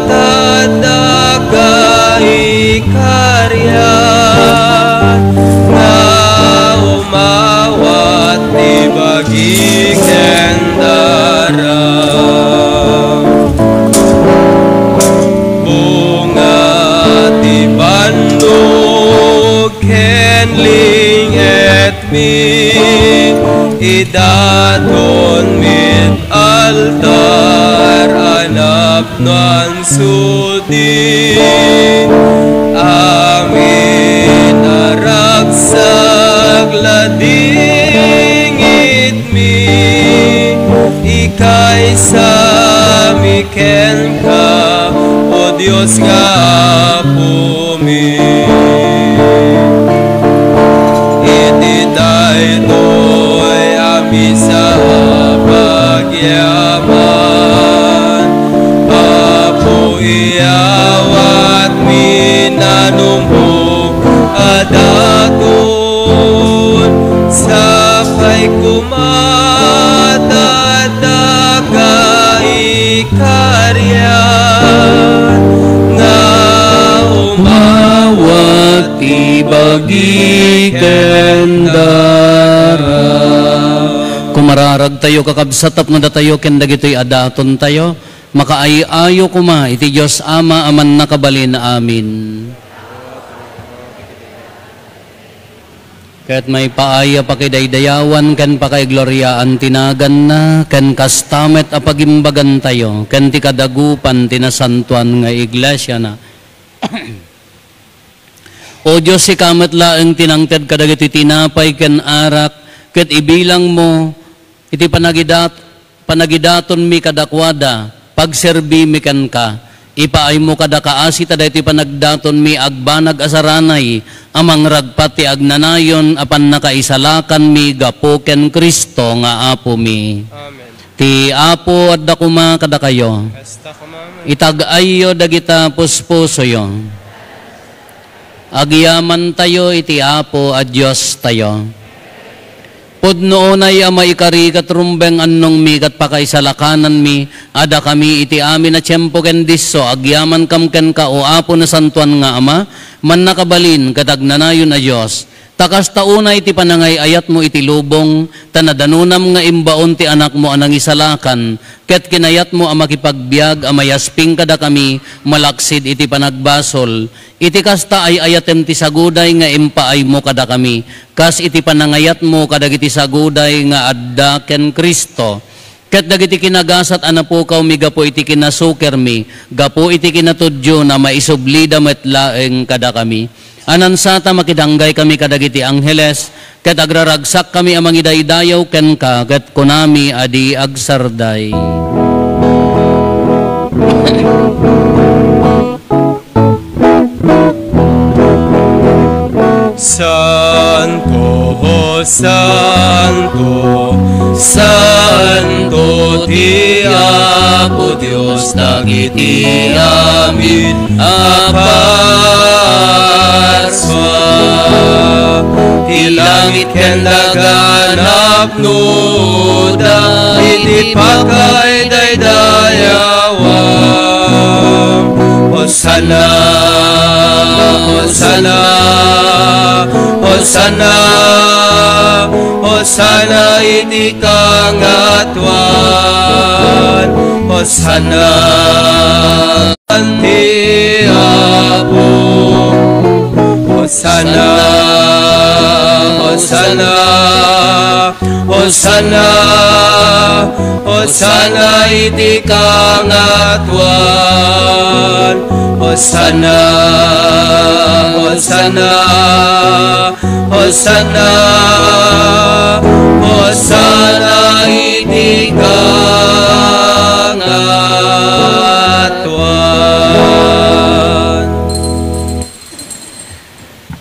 ta adda ka ikariat, nga umawat ti bagi ken daram. Bunga ti bannog ken ling-etmi, idaton mit altar a napnoan sudi. Amin a ragsak la dingitmi, ikaysami kenka, O Dios nga Apomi. Iti daytoy a misa a pagyaman, Apo, iyawatmi nanumo a daton, sapay koma ta adda ka ikariat, nga umawat ti bagi ken daram. Kumararagtayo, kakabsat, tapno datayo ken dagitoy a datontayo, Makaay-ayo koma iti Dios Ama a Mannakabalin. Amin. Ket maipaay a pakidaydayawan ken pakaigloriaan ti naganna, ken kasta met a pagimbagantayo ken ti kadagupan ti nasantoan nga iglesiana. O Dios, sika met laeng ti nangted kadagiti tinapay ken arak, ket ibilangmo iti panagidat-, panagidatonmi kadakuada, pagserbimi kenka. Ipaaymo kada kaasi ta daytoy panagdatonmi agbanag a saranay a mangragpat ti agnanayon a pannakaisalakanmi gapu ken Cristo nga Apomi. Amen. Ti Apo adda koma kadakayo. Kasta koma met. Itag-ayyo dagita puspusoyo. Agyamantayo iti Apo a Diostayo. Pudno unay a maikari ket rumbeng annongmi ket pakaisalakananmi a dakami iti amin a tiempo ken disso agyamankam kenka, O Apo, Nasantoan nga Ama, Mannakabalin ket Agnanayon a Dios. Ta kasta unay ti panangay-ayatmo iti lubong, ta nadanonam nga imbaon ti Anakmo a Nangisalakan, ket kinayatmo a makipagbiag a mayasping kadakami malaksid iti panagbasol. Iti kasta, ay-ayatem ti saguday nga impaaymo kadakami, kas iti panangayatmo kadagiti saguday nga adda ken Cristo. Ket dagiti kinagasat a napukawmi gapu iti kinasukermi, gapu iti kinatudiona, maisublida met laeng kadakami. Anansa ta makidanggay kami kadagiti angheles, ket agraragsak kami a mangidaydayaw kenka, ket kunami a di agsarday. Santo, santo, santo ti Apo Dios dagiti amin a parsua. Ti langit ken daga napnoda iti pakaidaydayaw. Hosanna, Hosanna, Hosanna, Hosanna iti kangatoan. Hosanna ti Apo. Hosanna, Hosanna, Hosanna, Hosanna iti kangatoan. Hosanna, Hosanna, Hosanna, Hosanna iti kangatoan.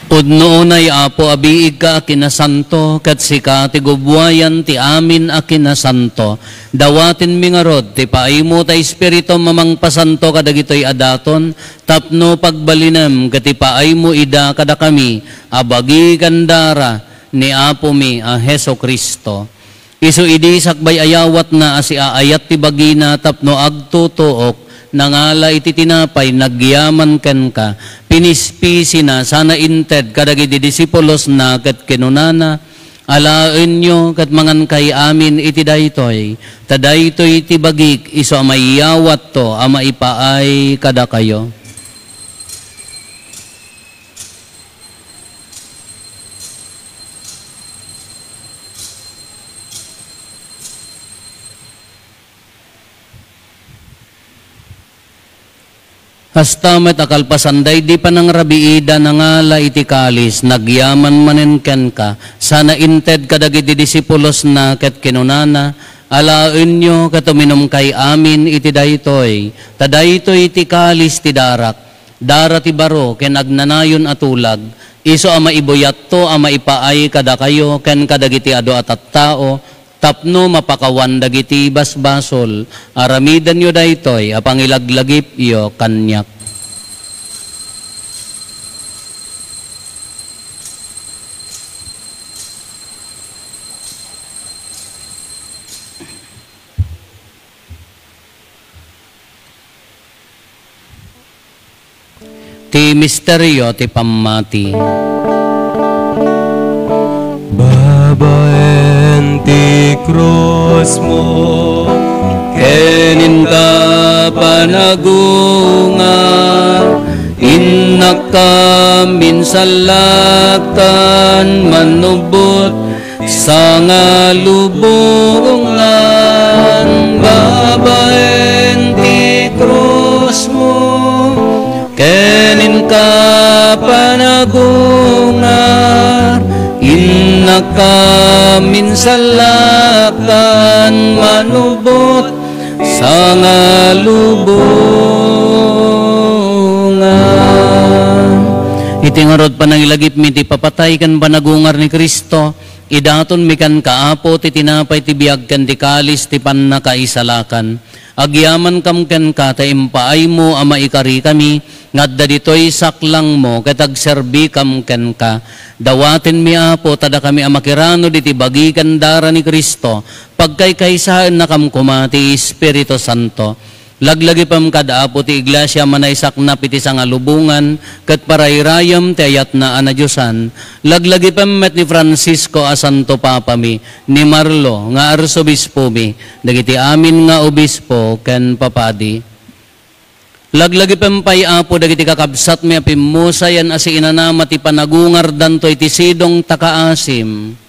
Pudno unay, Apo, a biigka a kinasanto, ket sika ti gubbuayan ti amin a kinasanto. Dawatenmi ngarud ti paaymo ta Espiritum a mangpasanto kadagitoy a daton, tapno pagbalinem ket ipaaymo ida kadakami a bagi ken dara ni Apomi a Jesu-Cristo. Isu idi sakbay a yawatna a siaayat ti bagina tapno agtutuok, nangala iti tinapay, nagyaman kenka, pinispisina sana inted kadagiti disipulosna ket kinunana, "Alaenyo ket mangankay amin iti daytoy, ta daytoy ti bagik isu a maiyawatto a maipaay kadakayo." Kasta met a kalpasan daydi panangrabiida, nangala iti kalis, nagyaman manen kenka, sana inted kadagiti disipulosna ket kinunana, "Alaenyo ket uminumkay amin iti daytoy, ta daytoy ti kalis ti darak, dara ti baro ken agnanayon a tulag, isu a maibuyatto a maipaay kadakayo ken kadagiti adu a tattao, tapno mapakawan dagiti basbasol. Aramidenyo daytoy a pangilaglagipyo kaniak." Ti misterio ti pammati. Babaen ti krusmo, ken intan panagungar, innak kam insallaktan manubot, sangalubongan babaen ti krusmo, ken inka panagungar, innak kam insallaktan manubot, sangalubongan. Iti ngarud panangilagipmi ti ipapatay ken panagungar ni Cristo, idatonmi kenka, Apo, ti tinapay ti biag ken ti kalis ti pannakaisalakan. Agyamankam kenka ta impaaymo a maikarikami nga adda ditoy saklangmo ket agserbikam kenka. Dawatenmi, Apo, ta dakami a makiranod iti bagi ken dara ni Cristo, pagkaykaysaennakam koma ti Espiritu Santo. Laglagipem kad Apo ti Iglesia a manaisaknap iti sangalubongan ket parairayem ti ayatna a nadiosan. Laglagipem met ni Francisco a Santo Papami, ni Marlo nga Arsobispomi, dagiti amin nga obispo ken papadi. Laglagipem pay, Apo, dagiti kakabsatmi a pimmusayan a siinanama ti panagungardanto iti sidong ta kaasim.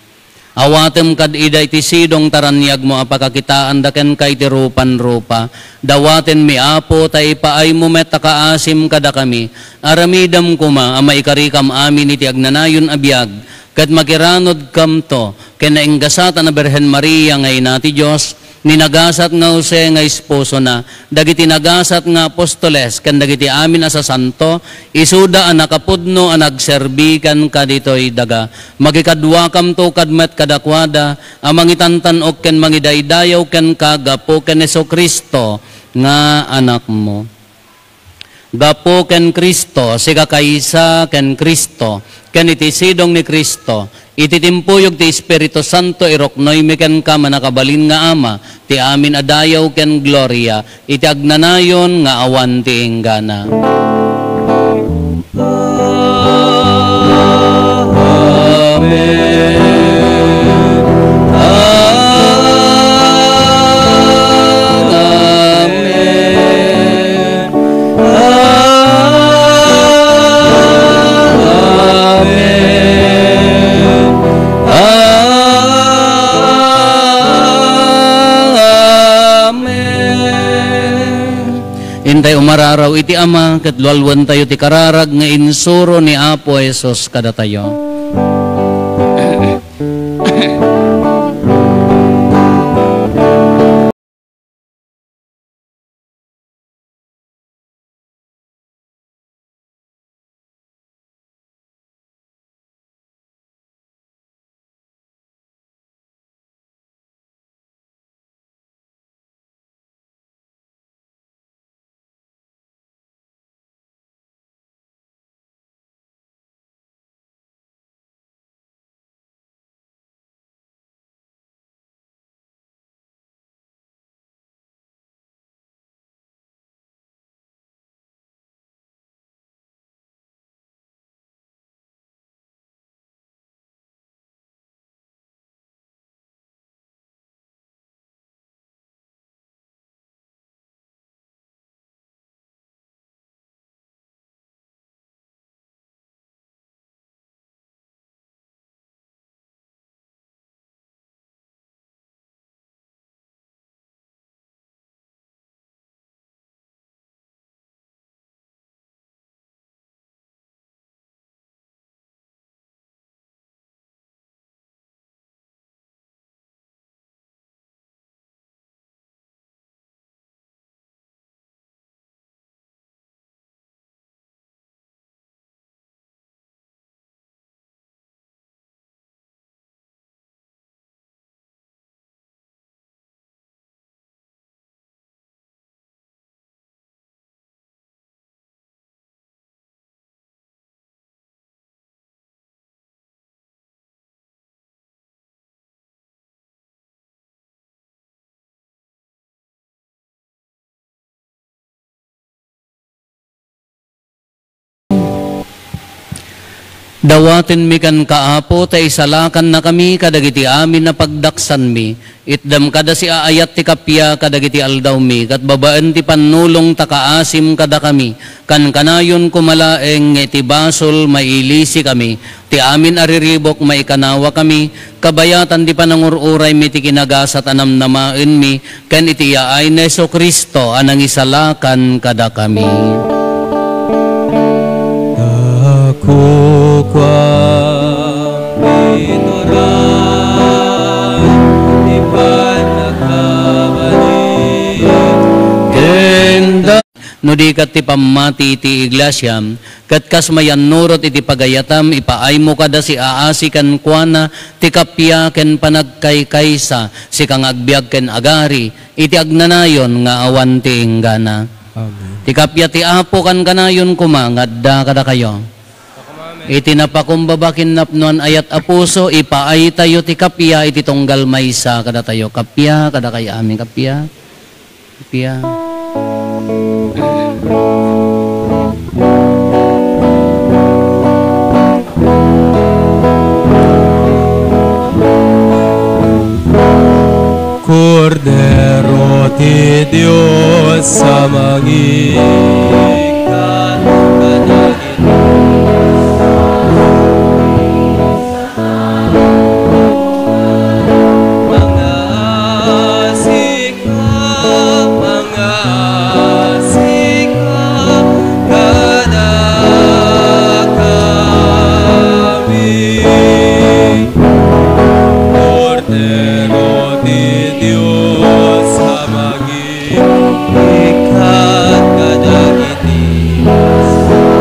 Awatem kad ida iti sidong ta raniagmo a pakakitaanda kenka iti rupan-rupa. Dawatenmi, Apo, ta ipaaymo met a kaasim kadakami. Aramidem koma a maikarikam amin iti agnanayon a biag, ket makiranodkamto ken nainggasatan a Birhen Maria nga ina ti Dios, ni nagasat nga Jose nga esposona, dagiti nagasat nga apostoles, ken dagiti amin a sasanto, isuda a nakapudno a nagserbi kenka ditoy daga. Makikaduakamto kad met kadakuada a mangitantan-ok ken mangidaydayaw kenka gapu ken Jesu-Cristo nga Anakmo. Gapu ken Cristo, sikakaysa ken Cristo, ken iti sidong ni Cristo, iti timpuyog ti Espiritu Santo, iruknoymi kenka, Mannakabalin nga Ama, ti amin a dayaw ken gloria, iti agnanayon nga awan ti inggana. Amen. Amen. Amen. Amen. Intay umararaw iti Ama, ket lualuentayo ti kararag nga insuro ni Apo Jesus kadatayo. Dawatenmi kenka, Apo, ta isalakannakami kadagiti amin a pagdaksanmi. Itdem kada siaayat ti kappia kadagiti aldawmi, ket babaen ti pannulong ta kaasim kadakami. Kankanayon koma laeng nga iti basol mailisikami, ti amin a riribuk maikanawakami, kabayatan ti panangur-uraymi ti kinagasat a namnamaenmi, ken iti yaay ni Jesu-Cristo a nangisalakan kadakami. Ta kukuam ti turay ti pannakabalin. Ken da-, no di ket ti pammati iti iglesiam, ket kas mayannurot iti pagayatam, ipaaymo kada siaasi kenkuana ti kappia ken panagkaykaysa, sika nga agbiag ken agari, iti agnanayon nga awan ti inggana. Amen. Ti kappia ti Apo kankanayon koma nga adda kadakayo. Iti napakumbaba ken napnoan ayat a puso, ipaaytayo ti kappia iti tunggal maysa kadatayo. Kappia, kadakayo amin, kappia. Kappia. Kordero ti Dios a mangikkat kadagiti mangasika, mangasika kadakami. Kordero ti Dios a mangikkat kadagiti mangasika,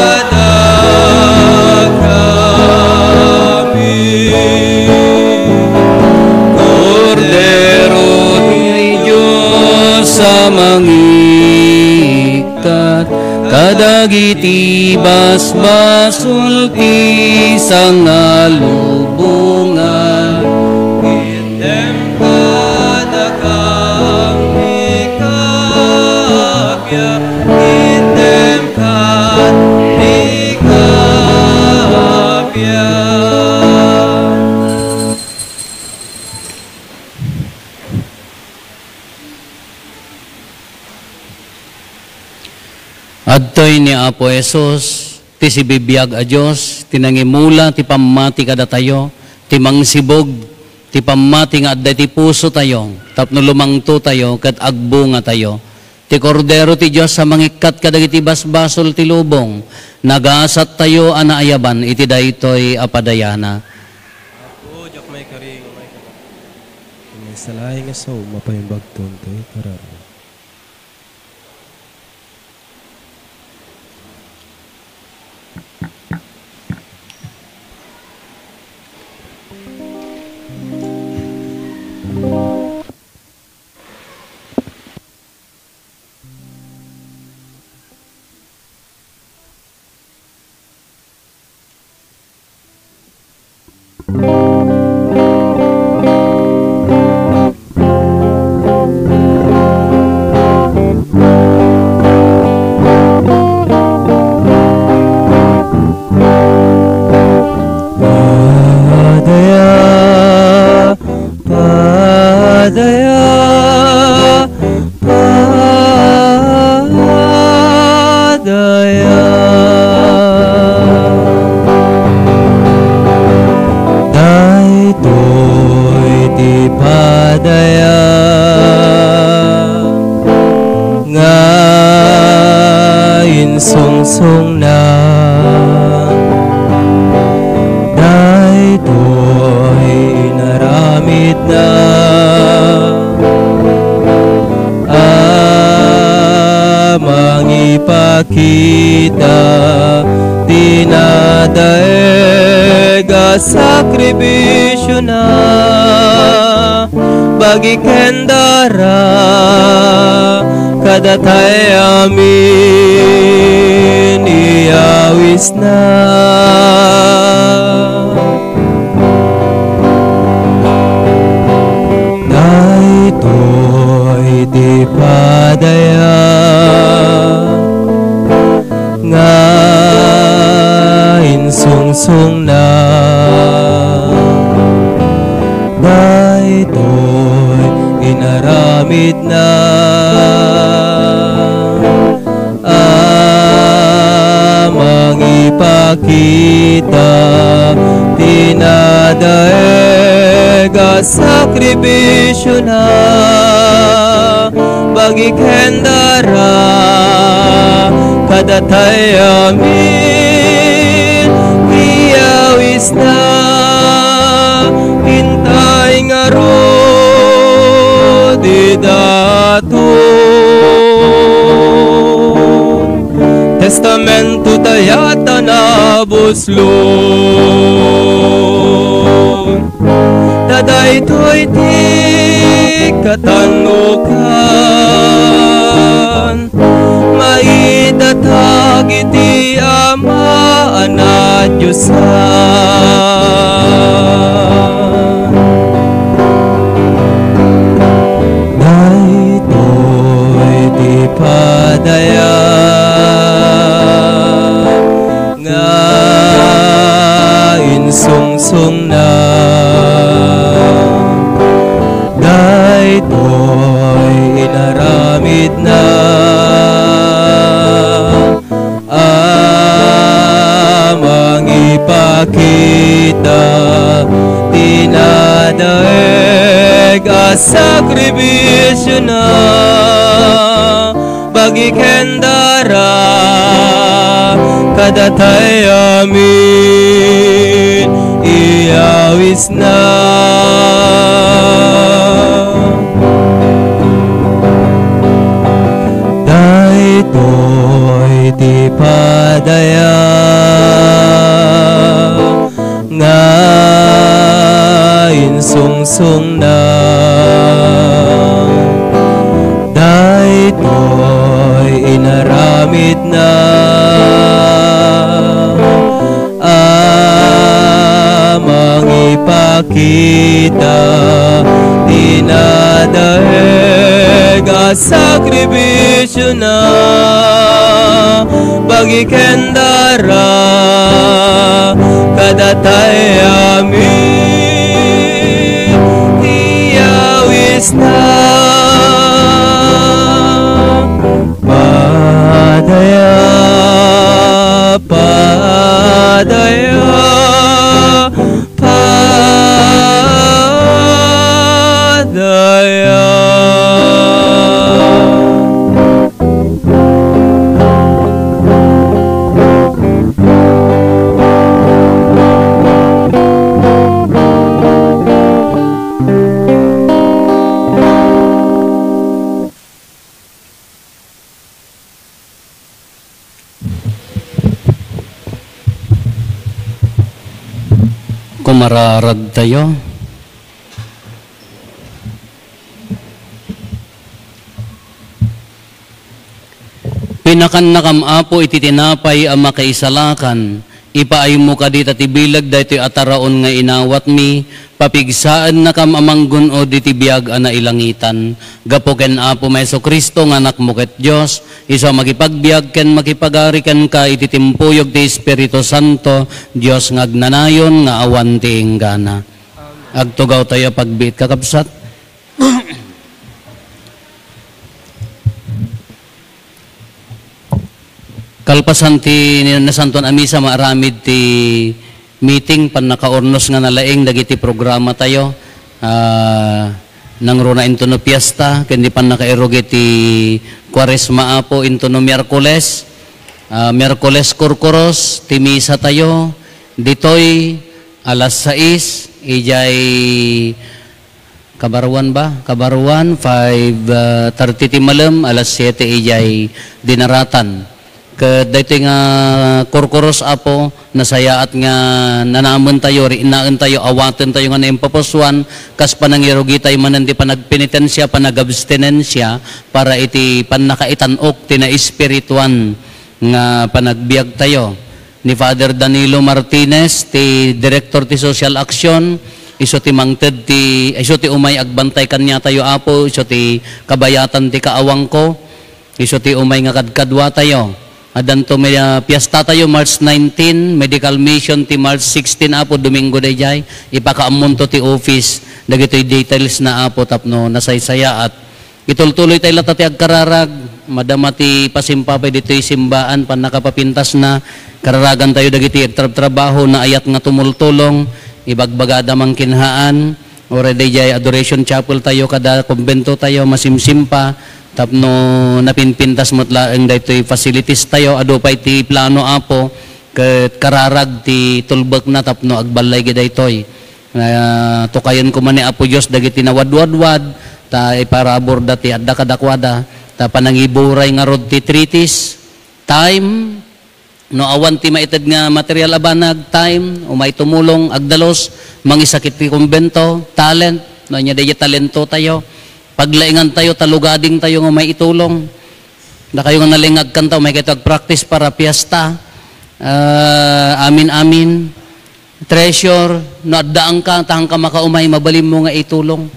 mangasika kadakami. Kordero ti Dios a mangikkat kadagiti basbasol ti sangalubongan. Itdem kadakam ti kappia, itdem kad ti kappia. Adtoy ni Apo Jesus, ti sibibiag a Dios, ti nangimula ti pammati kadatayo, ti mangsibug ti pammati nga adda iti pusotayo, tapno lumangtotayo ket agbungatayo. Ti Kordero ti Dios a mangikkat kadagiti basbasol ti lubong, nagasattayo a naayaban iti daytoy a padayana. Apo, diak maikari nga maikari. Iti maysa laeng nga sao, mapaimbagton ti kararag. Padaya, padaya, padaya. Daytoy ti padaya nga insungsongna. Daytoy inaramidna a mangipakita ti nadaig a sakripisiona. Bagi ken dara, kadatay amin iyawisna. itna a mangipakita ti nadaeg a sakrifisiona. Bagi ken dara, kadatay amin, iyawisna, intay ngarud idaton. Testamento tayo a nabuslon. Ta daytoy ti katannukan, maidatag iti Ama a nadiosan. Daytoy ti padaya nga insungsongna, daytoy inaramidna a mangipakita ti nadaeg a sakrifisiona. Bagi ken dara, kadatay amin, iyawisna. Daytoy ti padaya nga insungsongna, daytoy inaramidna a mangipakita ti nadaeg a sakrifisiona. Bagi ken dara, kadatay amin, iyawisna. Padaya, padaya, padaya. Kumararag tayo. Pinakannakam, Apo, iti tinapay a makaisalakan, ipaaymo kadi ta ti bileg daytoy a taraon nga inawatmi, papigsaennakam a manggun-od iti biag a nailangitan. Gapu ken Apo Jesu-Cristo nga Anakmo ket Dios, isu a makipagbiag ken makipagari kenka iti timpuyog ti Espiritu Santo, Dios nga agnanayon nga awan ti inggana. Agtugaw tayo a pagbiit, kakabsat. Kalpasan ti nasantuan a misa, maaramid ti meeting, pannakaurnos nga nalaing dagiti programa tayo. Ah, nangruna intono fiesta, ken di pannakairugi ti Kuaresma, Apo, intono Miyerkules. Ah, Miyerkules Kurkuros, ti misa tayo, ditoy, alas sais, ijay Kabaruan ba? Kabaruan, five, ah, thirty ti malem, alas siete ijay dinaratan. Ket daytoy nga kurkuros, Apo, nasayaat nga nanamen tayo, riknaen tayo, awaten tayo nga naimpapusuan, kas panangirugi tayo manen ti panagpenitensia, panagabstinensia, para iti pannakaitan-ok ti naespirituan nga panagbiag tayo. Ni Father Danilo Martinez, ti Director ti Social Action, isu ti mangted ti, isu ti umay agbantay kaniatayo, Apo, isu ti kabayatan ti kaawangko, isu ti umay nga kadkaduatayo. Addanto may, ah, piesta tayo March nineteen, medical mission ti March sixteen, Apo, Domingo daydiay. Ipakaammonto ti office, dagitoy details na, Apo, tapno nasaysayaat. Itultuloy tayo latta ti agkararag, madama ti pasimpa pay ditoy simbaan, pannakapapintasna, kararagan tayo dagiti agtrabtrabaho, naayat nga tumultulong, ibagbagada mangkinhaan, uray daydiay Adoration Chapel tayo, kada kumbento tayo, masimsimpa, tapno napinpintas met laeng daytoy facilities tayo, adu pay ti plano, Apo, ket kararag ti tulbekna tapno agballay gid daytoy. Ah, tukayen koma ni Apo Dios dagiti nawadwadwad, ta iparaburda ti adda kadakuada, ta panangiburay ngarud ti treaties, time, no awan ti maited nga material a banag, time, umay tumulong, agdalus, mangisakit ti kumbento, talent, no, ania daydiay talento tayo, paglaingan tayo, ta lugading tayo nga umay itulong. Dakayo nga nalingag kanta, umay kayo agpractice para fiesta. Ah, amin, amin. Treasure, no addaanka, ta haanka makaumay, mabalinmo nga itulong.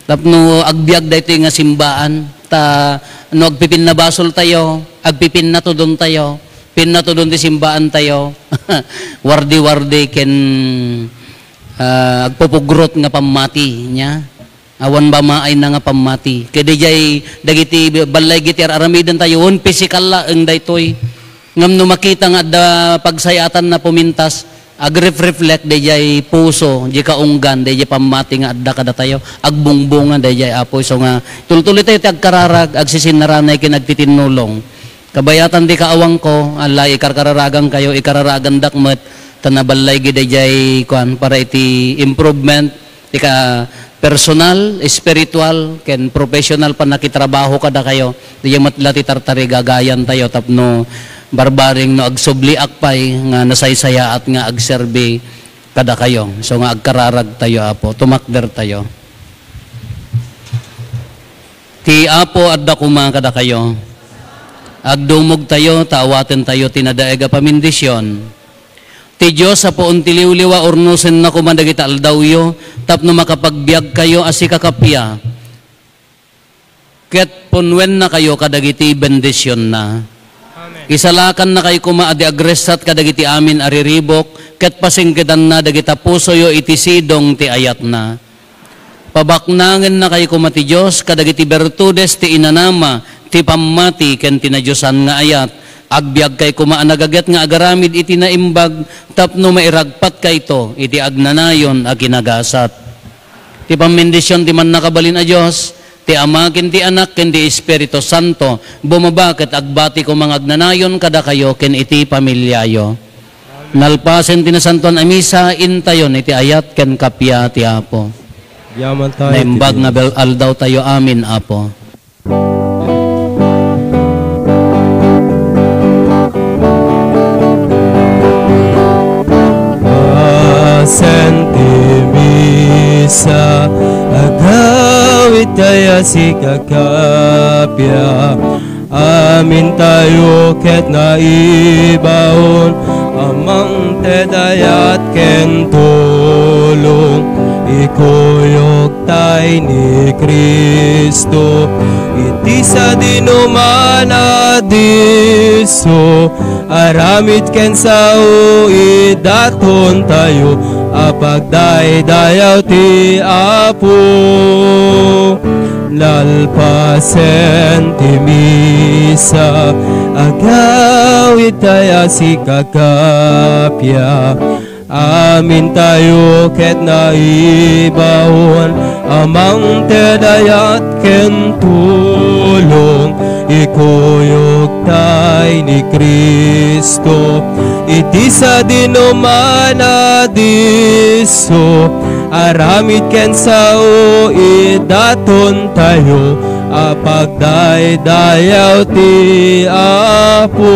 Tapno agbiag daytoy nga simbaan, ta no agpipinnabasol tayo, agpipinnatudon tayo, pinnatudon ti simbaan tayo, wardi-wardi ken, ah, agpupugrot nga pammati niya. Awan ba maayna nga pammati? Ket daydiay dagiti ballay iti ar-aramiden tayo, wen pisikal laeng daytoy. Ngem no makita nga adda pagsay-atanna pumintas, agref-reflect daydiay puso, di kaunggan, daydiay pammati nga adda kadatayo. Agbungbungan daydiay Apo. Isu nga, tultuloy tayo ti agkararag, agsisinaranay ken agtitinnulong. Kabayatan ti kaawangko, alay, ikarkararagankayo, ikararagandak met, ta naballay gid daydiay, kuan, para iti improvement, ti ka-, personal, espiritual, ken professional pannakitrabaho kadakayo. Daydiay met la ti tartarigagayan tayo tapno barbareng no agsubliak pay nga nasaysayaat nga agserbi kadakayo. Isu nga agkararag tayo, Apo. Tumakder tayo. Ti Apo adda koma kadakayo. Agdumog tayo, ta awaten tayo ti nadaeg a pamendisyon. Ti Dios a puon ti liwliwa, urnosenna koma dagiti aldawyo, tapno makapagbiagkayo a sikakappia, ket punnuennakayo kadagiti bendisionna. Amen. Isalakannakayo koma a di agressat kadagiti amin a riribuk, ket pasingkedanna dagita pusoyo iti sidong ti ayatna. Pabaknangennakayo koma ti Dios kadagiti bertudes ti inanama, ti pammati, ken ti nadiosan nga ayat. Agbiagkay koma a nagaget nga agaramid iti naimbag tapno mairagpatkayto iti agnanayon a kinagasat. Ti pammendision ti Mannakabalin a Dios, ti Ama, ken ti Anak, ken ti Espiritu Santo, bumaba ket agbati koma nga agnanayon kadakayo ken iti familiayo. Nalpasen ti Nasantoan a Misa, intayon iti ayat ken kappia ti Apo. Yaman tayo iti Naimbag nga Dios. Bal-, aldaw tayo amin, Apo. Pasen ti Misa, agawid tayo a sikakappia. Amintayo ket naibaon a mangted ayat ken tulong, ikuyogtay ni Cristo iti sadinoman a disso. Aramid ken sao, idatontayo a pagdaydayaw ti Apo. Nalpasen ti Misa, agawid tayo a sikakappia. Amintayo ket naibaon a mangted ayat ken tulong, ikuyogtay ni Cristo iti sadinoman a disso. Aramid ken sao, idatontayo a pagdaydayaw ti Apo.